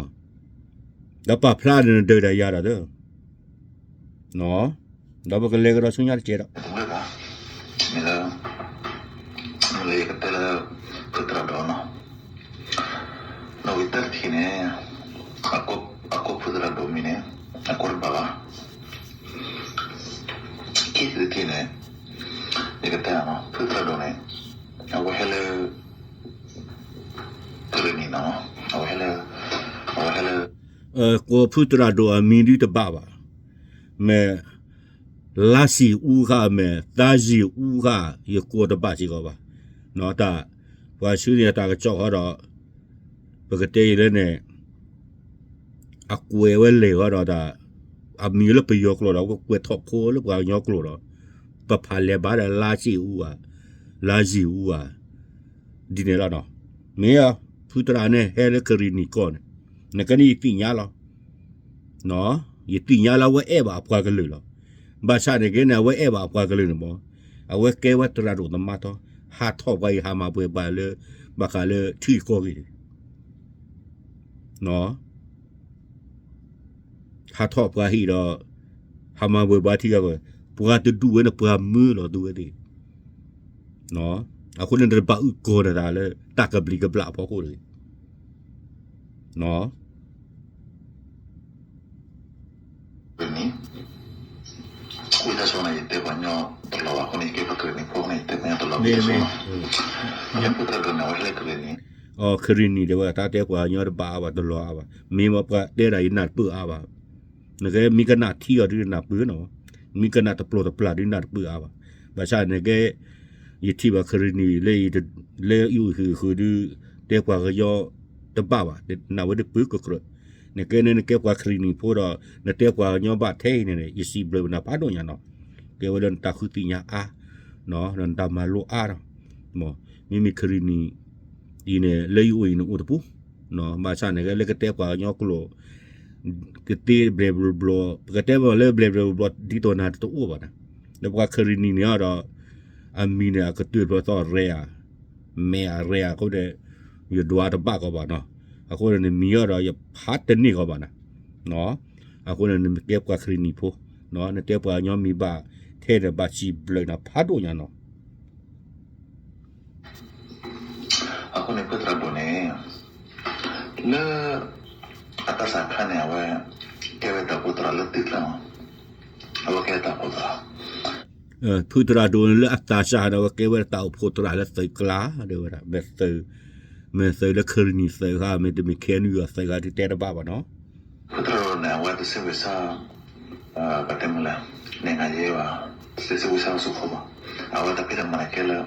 ဒီးပာ်ဖျါနဒုးတၢ်ယၤဒီး ဒီးပကလဲၤကဒီးဆူညါတကဲးဒီး မ့ၢ်လၢ မ့ၢ်လၢယကတဲလၢ ဖုသရၣ်ဒိၣ်နီၤ, နီၣ်ဂံၢ်တၢတထံၣ်န့ၣ် အကိးဖုသရၣ်ဒိၣ်မံၤန့ၣ် အကိးတဘၣ်ဘၣ်. ခံထံၣ်တထံၣ်န့ၣ် ယကတဲနီၤ ဖုသရၣ်ဒိၣ်န့ၣ် အဝဲဟဲလၢ အဝဲဟဲလၢ ကီၢ်ဖုသရၣ်ဒိၣ်အမံၤဒုတဘၣ်ဘၣ်. မ့ၢ် လါစံၣ်အူဃာ် မ့ၢ် သးစံၣ်အူဃာ် ယကိးတဘၣ်စ့ၢ်ကီးဘၣ်. တၢ် ပှၤဆှၢန့ၢ်တၢ်ကစီၣ်ဃီဒီး ပကတဲအံၤလၢန့ၣ် အကွဲးဝဲလဲၤဃီဒီးတၢ် အမံၤလၢပယီၤကျိာ်ဒီး ကွဲးထီၣ်ဖိလၢပှၤကညီကျိာ်ဒီး ပဖးလဲၤဘၣ်ဒီး လါစံၣ်အူဧါ, လါစံၣ်အူဧါ, ဒ်န့ၣ်လီၤနီၤ. မ့ၢ် ဖုသရၣ်န့ၣ် ဟဲလၢကရံၣ်နံၣ်ကီၢ်န့ၣ် နကဲန့ၣ်ယသ့ၣ်ညါလီၤ. ယသ့ၣ်ညါလၢအဝဲအဲၣ်ဘၣ်အပှၤကလုာ်လီၤ. ဘၣ်ဆၣ်န့ၣ်ကဲန့ၣ် အဝဲအဲၣ်ဘၣ်အပှၤကလုာ်န့ၣ်မ့ၢ် အဝဲကဲဝဲသရၣ်ဒိၣ်သမါထီ ဟးထီၣ်ပှၤအံၤဟးမၤပှဲၤပှၤလၢ ဘၣ်ဃးလၢထံကီၢ်ဂ့ၢ်န့ၣ် ဟးထီၣ်ပှၤဟံၣ်ဒီး ဟးမၤပှဲၤပှၤထံကီၢ်ဂ့ၢ်, ပှၤတဒူၣ်ဝဲန့ၣ်ပှၤမၢလီၤသုဝဲသ့ၣ်. အဃိန့ၣ် တဘၣ်အုၣ်ကီၤနသးလၢ တၢ်ကဘျံးကဘျၣ်အဖီခိၣ်တဂ့ၤ. ကရံၣ်နံၣ်တဲဝဲ တၢ်တဲပှၤကညီတဘၣ်အါဘၣ် တလီၤအါဘၣ်. မ့ၢ်မ့ၢ် ကရံၣ်နံၣ်တဲဝဲ တၢ်တဲပှၤကညီတဘၣ်အါဘၣ် တလီၤအါဘၣ်. မ့ၢ်ပှၤတဲဒၣ်ယနၢ်တပၢၢ်အါဘၣ်. နကဲမ့ၢ်ကနၣ်ထံအီၤဒုးနၢ်ပၢၢ်နီၤ, မ့ၢ်ကနၣ်တပျီၤတပျၢ်ဒုးနၢ်တပၢၢ်အါဘၣ်. ဘၣ်ဆၣ်နကဲ ယထံၣ်ဘၣ်ကရံၣ်နံၣ်လၢ လၢယအိၣ်ဃုာ်ဃုာ်ဒုး တဲပှၤကညီတဘၣ်ဘၣ်, နၢ်ဝဲဒၣ်ပၢၢ်ကကြၢး. နကဲန့ၣ် နကဲပှၤကရံၣ်နံၣ်ဖိဒီး နတဲပှၤကညီဘၣ်ထဲအံၤန့ၣ် ယစံးဘျုးနၤဖးဒိၣ်ညါနီၤ. ကဲဝဲလၢနတၢ်ဃုသ့ၣ်ညါအါ ဒီးနတၢ်မၤလိအါဒီး မ့မ့ၢ်ကရံၣ်နံၣ်အံၤန့ၣ် လၢယအိၣ်အံၤန့ၣ်အိၣ်တပူၤ, ဘၣ်ဆၣ်န့ၣ် လၢကတဲပှၤကညီကျိာ် ကသ့ဘျဲၣ်ဘျီဘျီ ပကတဲမ့ၢ်လၢဘျဲၣ်ဘျီဘျီ ဒ်သိးနၤတအိၣ်ဘၣ်နၤ, လၢပှၤကရံၣ်နံၣ်န့ၣ်ဒီး အမံၤန့ၣ် အကတၢၢ်ဖျိသီၣ်ရဲၣ်ဧါ, မဲၣ်အရဲၣ်ဧါအဃိန့ၣ် ယဒွးတဘၣ်ကီးဘၣ်နီၤ, အဃိန့ၣ် နမံၤအီၤဒီးယဖးတန့ၢ်ကီးဘၣ်နၤ, အဃိန့ၣ် နကဲပှၤကရံၣ်နံၣ်ဖိ, နတဲပှၤကညီမံၤဘၣ်ထဲန့ၣ် ဘၣ်စံးဘျုးနၤဖးဒိၣ်ညါနီၤ. အဃိန့ၣ် ဖုသရၣ်ဒိၣ်န့ၣ် လၢ အတၢ်စးခါန့ၣ် အဝဲ ကဲဝဲတၢ်အိၣ်ဖှိၣ်သရၣ်လၢသုးကျါမး, အဝဲကဲတၢ်အိၣ်ဖှိၣ်သရၣ် ဖုသရၣ်ဒိၣ်န့ၣ်လၢအသးစၢ်န့ၣ် အဝဲကဲဝဲတၢ်အိၣ်ဖှိၣ်သရၣ်လၢသုးကျါ, ဒ်ဝဲဒၣ် မ့ၢ်သုး, မ့ၢ်သုးလၢကရံၣ်နံၣ်သုးဧါ, မ့တမ့ၢ် KNU သုးဧါ ဒုးတဲတဘၣ်ဘၣ်နီၤ. ဖုသရၣ်ဒိၣ်န့ၣ် အဝဲတစဲးဝံၤဆၣ် ပတဲမလဲၣ်, နံၣ်ငါယဲဘၣ်, တစဲးဝံၤဆၣ်ဝဲစ့ၢ်ကီးဘၣ်, အဝဲတၢ်ဖံးတၢ်မၤန့ၣ်ကဲလၢ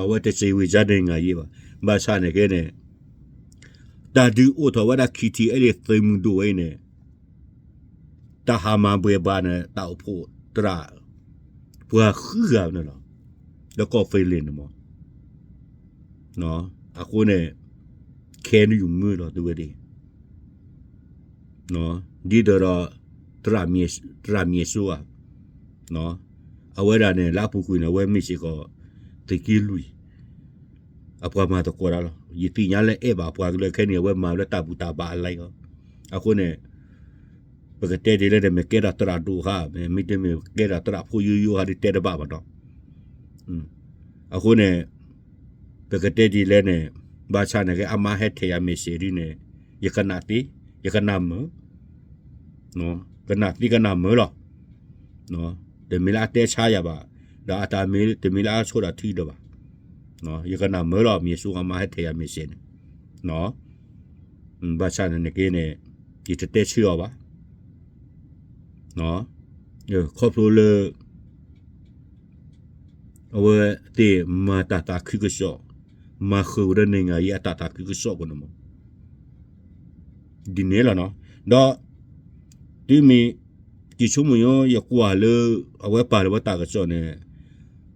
အဝဲတစဲးဝံၤဆၣ်နံၣ်ငါယဲဘၣ်, ဘၣ်ဆၣ်န့ၣ်ကဲန့ၣ် တၢ်ဒုးအိၣ်ထီၣ်ဝဲဒၣ် KTLA သုးမုၢ်ဒိၣ်ဝဲအံၤန့ၣ် တၢ်ဟးမၤဘှဲးဘၣ်န့ၣ် တၢ်အိၣ်ဖှိၣ်သရၣ် ပှၤဃုဂၤန့ၣ်လီၤ, လၢကီၢ်ဖဲလ့ၣ်န့ၣ်မး, အဃိန့ၣ် KNU မၢလီၤသုဝဲသ့ၣ် ဒ်သိးဒီး သရၣ်မံၤစိဧါ, အဝဲဒၣ်န့ၣ် လၢအပူၤကွံာ်န့ၣ် အဝဲမ့ၢ်စ့ၢ်ကီး သုးက့လွံၢ် အပှၤမၤသကိးတၢ်လီၤ. ယသ့ၣ်ညါလၢအဲၣ်ဘၣ်ပှၤကလုာ်ခဲအံၤန့ၣ် အဝဲမၤလၢတၢ်ဘူၣ်တၢ်ဘါအလါအီၤ, အဃိန့ၣ် ပကတဲဒ်လဲၣ်န့ၣ် မ့ၢ်ကဲဒၣ်သရၣ်ဒိၣ်ဧါ, မ့တမ့ၢ်ကဲဒၣ်သရၣ်ဖိယိယိဧါ ဒုးတဲတဘၣ်ဘၣ်နီၤ. အဃိန့ၣ် ပကတဲဒ်လဲၣ်န့ၣ် ဘၣ်ဆၣ်န့ၣ်က့ အမါဟဲထဲးယၤ message ဒ်န့ၣ် ယကနၣ်သ့, ယကနၣ်မုာ်, ကနၣ်သ့ကနၣ်မုာ်လီၤ. တမ့ၢ်လၢအတဲဆါယၤဘၣ်, ဒီးအတၢ်မ့ၢ်တမ့ၢ်လၢအဆိၣ်ဒီးထံဒီးဘၣ်. ယကနၣ်မုာ်လီၤ မံၤစိ အမါဟဲထဲးယၤ message န့ၣ် ဘၣ်ဆၣ်န့ၣ်နက့န့ၣ် ယတတဲဆၢအီၤဘၣ်. ခီဖျိလၢ အဝဲသ့ၣ်မၤတၢ်သးခုကစီၣ်, မၤဃုာ်ဝဲဒၣ်နံၣ်ဂၤယဲအတၢ်သးခုကစီၣ်ပူၤန့ၣ်မး ဒ်န့ၣ်လီၤနီၤ. ဒီး တုၤမ့ၢ် ယဆိကမိၣ်ညီ ယကွၢ်လၢ အဝဲပာ်လီၤဝဲတၢ်ကစီၣ်န့ၣ်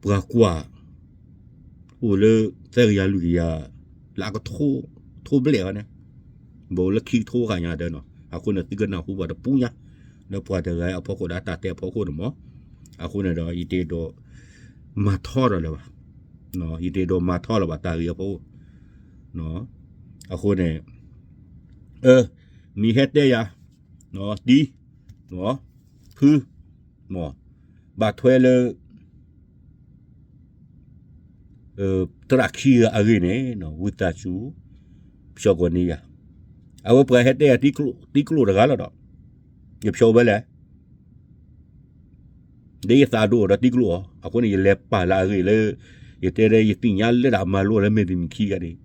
ပှၤကွၢ် အိၣ်လၢ သၢကယၤလွံၢ်ကယၤ လၢအကထိ ထိဘျဲၣ်ဝဲန့ၣ် ဘၣ်အိၣ်လၢခံကထိဂၤညါဒီးနီၤ. အဃိန့ၣ် သုကနၢ်ဟူဘၣ်တပူၤညါ လၢပှၤတဂၤအဖီခိၣ်ဒီးတၢ်တဲအဖီခိၣ်န့ၣ်မး. အဃိန့ၣ်ဒီး ယတအဲၣ်ဒိးမၤထီထီၣ်လၢၤဘၣ်, ယတအဲၣ်ဒိးမၤထီထီၣ်လၢၤဘၣ်တၢ်ဂ့ၢ်အဖီခိၣ်. အဃိန့ၣ် အၢ မံၤဟဲတဲယၤ တံၤ ဖု မ့ၢ် ဘၣ်ထွဲလၢ သရၣ်ခံဂၤအဂ့ၢ်န့ၣ် ဝံသးစူၤ ဖျီၣ်ကွီၢ်န့ၢ်ယၤ. အဝဲပှၤဟဲတဲယၤ တံၤကျိာ်တဂၤလီၤဒီး ယဖျီၣ်ဝဲလဲၣ် ဒ်ယသးဒိၣ်ဒီးတံၤကျိာ်အီၤ အဃိန့ၣ် ယလဲၤပာ်လၢအဂ့ၢ်လၢ ယတဲလၢယသ့ၣ်ညါလၢဒၣ်မၤလိလၢမ့ၢ်တမံၤခံဂၤန့ၣ်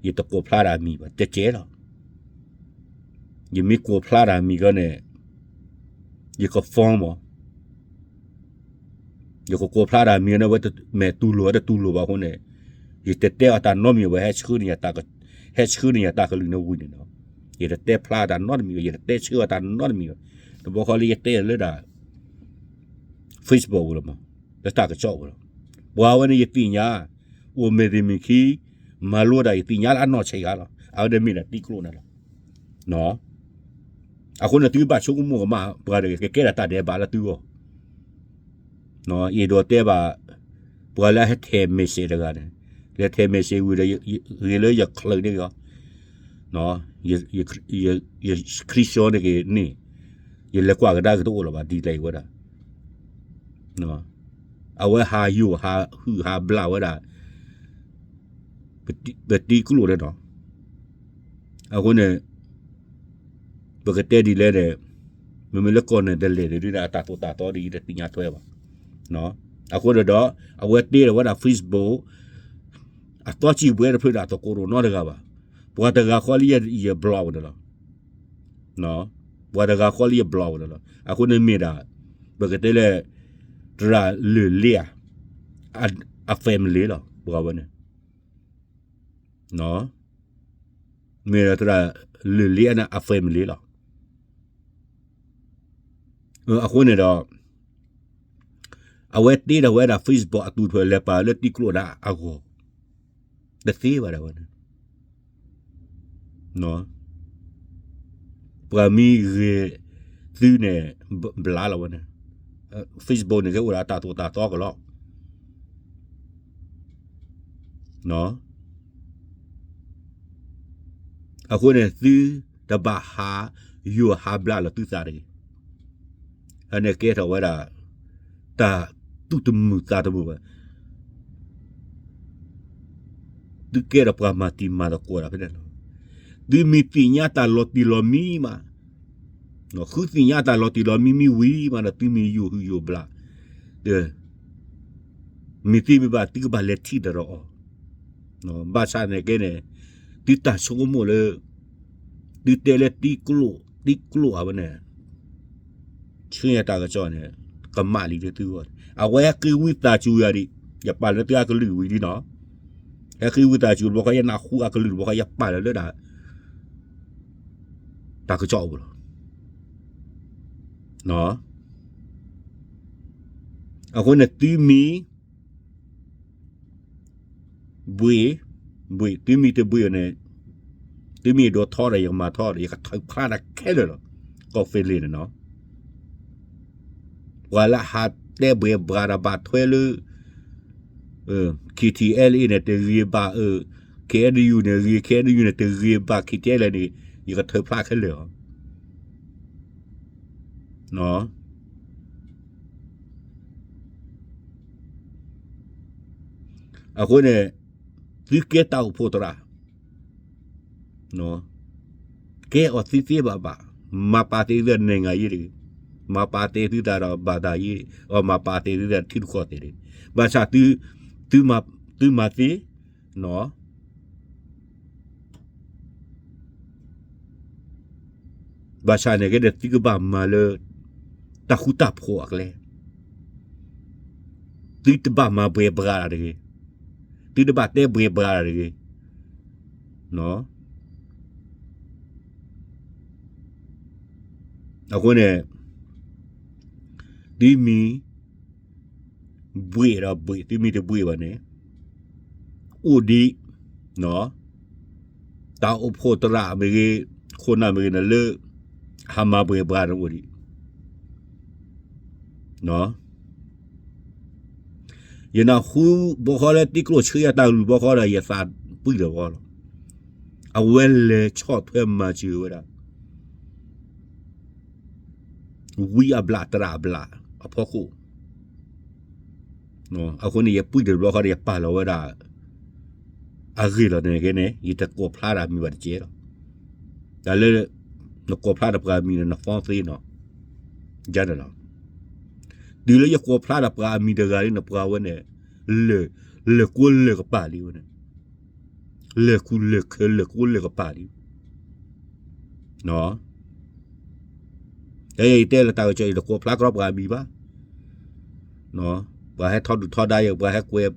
ယတကိးဖျါတၢ်မံၤဘၣ် တကဲလီၤ. ယမ့ၢ်ကိးဖျါတၢ်မံၤကီန့ၣ် ယက form မး, ယကကိးဖျါတၢ်မံၤန့ၣ် ဝဲမဲာ်တူၢ်လိာ်ဝဲတတူၢ်လိာ်ဘၣ်အဃိန့ၣ်, ယတတဲအီၤတၢ်နီတမံၤဘၣ်, ဟဲဆှၢန့ၢ်ယတၢ်ကလုၢ်န့ၣ်ဝံၤန့ၣ်လီၤ. ယတတဲဖျါတၢ်နီတမံၤဘၣ်, ယတတဲဆှၢအီၤတၢ်နီတမံၤဘၣ်. တဘျီဃီလၢယတဲလၢဒၣ် Facebook ပူၤလီၤမး, လၢတၢ်ကစီၣ်ပူၤလီၤ. ပှၤဝဲန့ၣ်ယသ့ၣ်ညါ, အိၣ်မ့ၢ်သ့ၣ်မ့ၢ်ခံ, မၤလိတၢ်ယသ့ၣ်ညါလၢအနီၢ်ဆံးဂၤလီၤ. အဝဲန့ၣ်မ့ၢ်ဒၣ်တံကျိၣ်န့ၣ်လီၤ. အဃိန့ၣ်သုဘၣ်ဆိကမိၣ်ကမၣ်ပှၤတဂၤ ကကဲဒၣ်တၢ်ဒဲးဘးလၢသုဂီၢ် ယအဲၣ်ဒိးတဲဘၣ် ပှၤလၢဟဲထဲး message တဂၤန့ၣ်, လဲၤထဲး message ဝံၤဒီး ဂ့ၤလၢယချုးန့ၢ်က့ၤအီၤ, ယ screenshot န့ၢ်က့ၤန့ၣ်, ယလဲၤကွၢ်ကဒါက့ၤတအိၣ်လၢၤဘၣ် delete ဝဲဒၣ်. အဝဲဟးယိာ်ဟးဟုၣ်ဟးဘျးဝဲဒၣ် ပတံကျိၣ်န့ၣ်လီၤ. အဃိန့ၣ် ပကတဲဒ်လဲၣ်န့ၣ်, မ့မ့ၢ်လၢကီၢ်န့ၣ်တလဲၤဒ်န့ၣ် အတၢ်သိၣ်တၢ်သီဒ်ယတသ့ၣ်ညါထွဲဘၣ်. အဃိန့ၣ်ဒီး အဝဲတ့ထီၣ်ဝဲဒၣ် Facebook အသီစံးဘှဲတဖျၢၣ်ဒီးအသကိးတအိၣ်နီတဂၤဘၣ်. ပှၤတဂၤဃီလၢယ block ဝဲန့ၣ်လီၤ. ပှၤတဂၤဃီလၢယ block ဝဲန့ၣ်လီၤ. အဃိန့ၣ်မ့ၢ်ဒၣ် ပကတဲလၢ သရၣ်လၢၢ်လ့ဧါ အ family လီၤ ပှၤဝဲန့ၣ် မ့ၢ်ဒီးသရၣ်လၢၢ်လ့အန့ၣ်အ family လီၤ. အဃိန့ၣ်ဒီး အဝဲတ့ထီၣ်ဝဲဒၣ် Facebook အသူၣ်ထီၣ်လဲၤပာ်လၢတံကျိၣ်န့ၣ်အဂီၢ် တသ့ဘၣ်ဒၣ်ဝဲန့ၣ် ပှၤမ့ၢ်ဂ့ၤသုန့ၣ် ဘျးလီၤဝဲန့ၣ်, Facebook န့ၣ်ကအိၣ်ဒီးတၢ်သိၣ်တၢ်သီကလီၤ. အဃိန့ၣ် သုတဘၣ်ဟးယိာ်ဟးဘျးလီၤသုသးတဂ့ၤ. အန့ၣ်ကဲထီၣ်ဝဲဒၣ် တၢ်သူၣ်တမုာ်သးတမုာ်ဘၣ်. သုကဲထီၣ်ပှၤမၤတံၤမၤသကိးတၢ်ဖဲန့ၣ်လီၤ. သုမ့ၢ်သ့ၣ်ညါတၢ်လီၤတံၢ်လီၤမံမး, ဃုသ့ၣ်ညါတၢ်လီၤတံၢ်လီၤမံမံဝံၤမးဒီး သုမ့ၢ်ယိာ်ဟုၣ်ယိာ်ဘျး, မ့ၢ်သ့မ့ၢ်ဘၣ် သုကဘၣ်လဲၤထံၣ်ဒီးအီၤ. ဘၣ်ဆၣ်န့ၣ်ကဲန့ၣ် သုတၢ်ဆိကမိၣ်လၢ သုတဲလၢတံကျိၣ် တံကျိၣ်အဝဲန့ၣ် ဆှၢယၤတၢ်ကစီၣ်န့ၣ် ကမၣ်လံလၢသုဂီၢ်န့ၣ် အဝဲဟဲဃ့ဝံသးစူၤယၤဒံး, ယပာ်လၢသုအကလုၢ်ဝံၤလံနီၤ, ဟဲဃ့ဝံသးစူၤတဘျီဃီ ယနၢ်ဟူအကလုၢ်တဘျီဃီ ယပာ်လၢလၢဒၣ် တၢ်ကစီၣ်အပူၤလီၤ. အဃိန့ၣ်သုမံၤ ဘှ့ၣ်, ဘှ့ၣ်, သုမံၤတဘှ့ၣ်န့ၣ်, သုမံၤဒိးထီဒီး ယကမၤထီဒီး ယကထုးဖျါတၢ်ခဲလၢာ်လီၤ. ကီၢ် Finland န့ၣ်နီၤ, ပှၤလၢဟးတဲဘှ့ၣ်ဘှါဒီးဘၣ်ထွဲလၢ KTLA န့ၣ် တဂ့ၤဘၣ်, KNU န့ၣ်ဂ့ၤ, KNU န့ၣ် တဂ့ၤဘၣ် KTLA န့ၣ် ယကထုးဖျါခဲလၢာ်လီၤ. အဃိန့ၣ် သုကဲတၢ်အိၣ်ဖှိၣ်သရၣ်, ကဲအီၤသ့သ့ဘၣ်ဘၣ်, မၤပာ်သ့သုသး နိုင်ငံရေး တဂ့ၤ, မၤပာ်သ့သုသးဒီး ဘာသာရေး, မၤပာ်သ့သုသးထံတခီၣ်သ့ၣ်တဂ့ၤ, ဘၣ်ဆၣ်သု, သုမၤသ့, ဘၣ်ဆၣ်န့ၣ်ကဲဒီး သုကဘၣ်မၤလၢ တၢ်ဃူတၢ်ဖိးအကျဲ, သုတဘၣ်မၤဘှ့ၣ်ဘှါတၢ်တဂ့ၤ, သုတဘၣ်တဲဘှ့ၣ်ဘှါတၢ်တဂ့ၤ. အဃိန့ၣ် သုမံၤ ဘှ့ၣ်ဒီးဘှ့ၣ်, သုမံၤတဘှ့ၣ်ဘၣ်န့ၣ် အိၣ်ဒံး, တၢ်အိၣ်ဖှိၣ်သရၣ်မ့ၢ်ဂ့ၤ, ခိၣ်နၢ်မ့ၢ်ဂ့ၤန့ၣ်လၢ ဟးမၤဘှ့ၣ်ဘှါန့ၣ်အိၣ်ဒံး. ယနၢ်ဟူဘီဃီလၢတံကျိၣ်ဆှၢယၤတၢ်ကလုၢ်ဘီဃီဒီး ယသးပှံၢ်လီၤဘီဃီလီၤ. အဝဲလဲၤဆီၣ်ထွဲမၤစၢၤဝဲဒၣ် ဝံအဘျးသရၣ်အဘျးအဖီခိၣ်, အဃိန့ၣ် ယပှံၢ်တဘျီဃီဒီး ယပာ်လီၤဝဲဒၣ် အဂ့ၢ်လီၤန့ၣ်ကဲန့ၣ် ယတကိးဖျါတၢ်မံၤဘၣ်တကဲလီၤ. တၢ်လၢ နကိးဖျါတၢ်ပှၤမံၤန့ၣ် နဖီသ့နီၤ, ယၤန့ၣ်လီၤ. တုၤလၢယကိးဖျါတၢ်ပှၤအမံၤတဂၤလံန့ၣ် ပှၤဝဲန့ၣ် လၢာ်ကိလၢာ်ကပၤလံဝဲန့ၣ်, လၢၢ်ခူလၢၢ်ခၢလၢၢ်ကိလၢၢ်ကပၤလံ. တယတဲလၢတၢ်ကစီၣ် ယတကိးဖျါကြီပှၤအမံၤဘၣ်. ပှၤဟဲထီဒုၣ်ထီဒါယၤ ပှၤဟဲကွဲး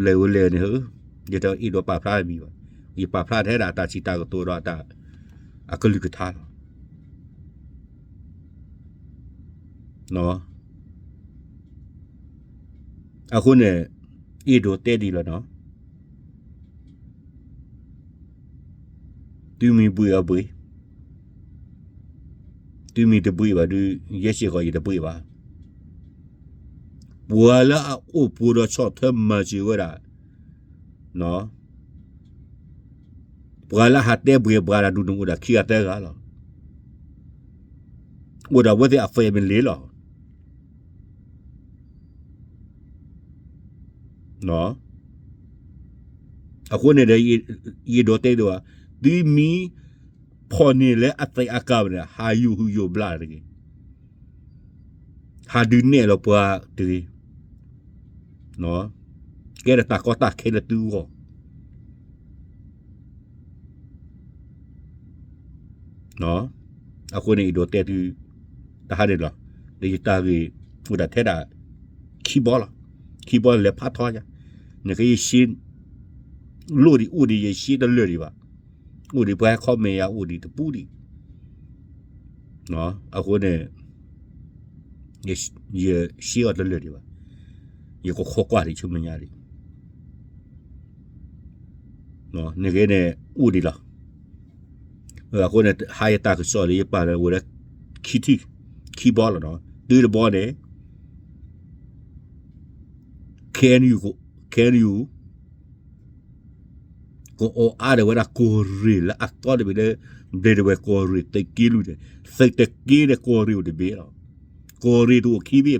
လဲၤဝဲလဲၤန့ၣ်ဧၢ, ယတအ့ၣ်ဒိးပာ်ဖျါအမံၤဘၣ်. ယပာ်ဖျါထဲဒၣ်အတၢ်စံးတၢ်ကတိၤဒီးအတၢ် အကလုၢ်ကထါလီၤ. အဃိန့ၣ် အ့ၣ်ဒိးတဲဒ်လီၤနီၤ. သုမ့ၢ်ဘှံးအဘှံး, သုမ့ၢ်တဘှံးဘၣ်ဒုး ယဲစ့ၢ်ကီးယတဘှံးဘၣ်. ပှၤလၢအအိၣ်ပိၤဒီးဆီၣ်ထွဲမၤစၢၤဝဲဒၣ် ပှၤလၢဟးတဲဘှံးဘှါတၢ်ဒုးန့ၣ်အိၣ်ဒၣ်ခံဂၤသၢဂၤလီၤ. အိၣ်ဒၣ်ဝဲသ့ၣ်အ family လီၤ. အဃိန့ၣ်ဒီး ယအဲၣ်ဒိးတဲဒ်အံၤ, သုမ့ၢ်ဖီၣ်န့ၢ်လၢအသဲးအကါန့ၣ် ဟးယိာ်ဟုၣ်ယိာ်ဘျါတဂ့ၤ, ဟးဒုးနဲၣ်လီၤပှၤတဂ့ၤ, ကဲထီၣ်တၢ်ကီတၢ်ခဲလၢသုဂီၢ်. အဃိန့ၣ် အဲၣ်ဒိးတဲသု တဟါန့ၣ်လီၤ. ဒီးယတၢ်ဂ့ၢ်အိၣ်ဒၣ်ထဲဒၣ် ခံဘီလီၤ. ခံဘီလဲၤဖးထီယၤ, နကယရှဲ လိၣ်ဒံးအိၣ်ဒံး ယရှဲတလၢာ်ဒံးဘၣ်. အိၣ်ဒံးပှၤဟဲ comment ယၤအိၣ်ဒံးတပူၤဒံး. အဃိန့ၣ် ယရှဲအီၤတလၢာ်ဒံးဘၣ်. ယကခိးကွၢ်ဒံးဆူမဲာ်ညါဒံး. နဂ့ၤန့ၣ် အိၣ်ဒံးလီၤ. အဃိန့ၣ် ဟါယတၢ်ကစီၣ်လၢယပာ်လၢအိၣ်ဝဲဒၣ် ခံထံၣ် ခံဘီလီၤနီၤ. တုၤတဘီန့ၣ် KNU, KNU ကအိၣ်အါဒၣ်ဝဲဒၣ်ကီၢ်ရ့ၣ်လၢအသီတဘ့ၣ်လၢ ဘျ့းဒဝဲၢ်ကီၢ်ရ့ၣ်သုးက့လွံၢ်န့ၣ်, သုးတက့န့ၣ်ကီၢ်ရ့ၣ်အိၣ်တဘ့ၣ်လီၤ. ကီၢ်ရ့ၣ်တအိၣ်ခံဘ့ၣ်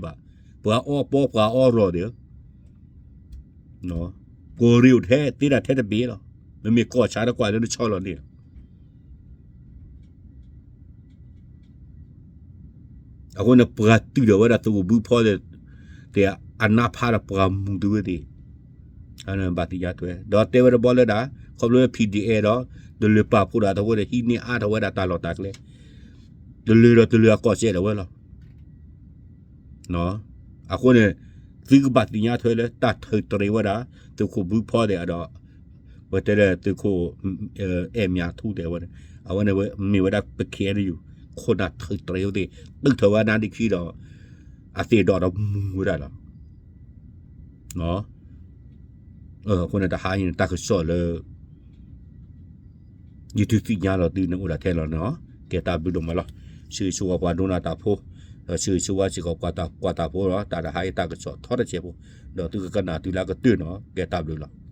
ဘၣ်. ပှၤအီၣ်ပီပှၤအီၣ်ရီၢ်ဒီး ကီၢ်ရ့ၣ်အိၣ်ထဲသ့ဒၣ်ထဲတဘ့ၣ်လီၤ. မ့မ့ၢ်ကီၢ်ဆၣ်တကွၢ်လၢနဆီလီၤန့ၣ်လီၤ. အဃိန့ၣ် ပှၤတုၤဒီးဝဲဒၣ်သုးခိၣ်ဘုဖီသ့ၣ် အနါဖးဒီးပှၤမူသုဝဲသ့ၣ် ဘၣ်သ့ၣ်ညါထွဲ ဒီးတဲဝဲတဘီလၢဒၣ် ခီဖျိ P D F ဒီး တလၢၤပာ်ဖှိၣ်ဒီးအသဝဲဒီး ဟံးန့ၢ်အါထီၣ်ဝဲဒၣ်တၢ်လီၢ်တၢ်ကျဲ တလၢၤဒီးတလၢၤအကီၢ်စဲၣ်ဒၣ်ဝဲလီၤ. အဃိန့ၣ် သုကဘၣ်သ့ၣ်ညါထွဲလၢတၢ်ထုးတရံးဝဲဒၣ် သုးခိၣ်ဘုဖီသ့ၣ်ဒီး ပတဲလၢသုးခိၣ် အဲၣ်မၠးထူသ့ၣ်ဝဲန့ၣ် အဝဲန့ၣ်ဝဲမ့ၢ်ဝဲဒၣ်ပ K N U ခိၣ်နၢ်ထုးတရံးဝဲသ့ၣ် သုးထီၣ်ဝဲနါဒ့ခံဒီး အသ့ၣ်ဒီးဒီးမူဝဲဒၣ်လီၤ. အဃိန့ၣ် တဟါအံၤန့ၣ် တၢ်ကစီၣ်လၢ ယဒုးသ့ၣ်ညါလီၤသုန့ၣ်အိၣ်ဒၣ်ထဲလီၤနီၤ. ကဲတၢ်ဘျုးဒိၣ်မးလီၤ. ဆၢဂ့ၤဆၢဝါပှၤဒိကနၣ်တၢ်ဖိ, ဒီးဆၢဂ့ၤဆၢဝါစ့ၢ်ကီးပှၤကွၢ်တၢ်ဖိလီၤ. တၢ်တဟါအံၤတၢ်ကစီၣ်ထီတစဲးဖိ, ဒီးသုကကနၣ်တုၤလၢကတၢၢ်နီၤ. ကဲတၢ်ဘျုးလီၤ.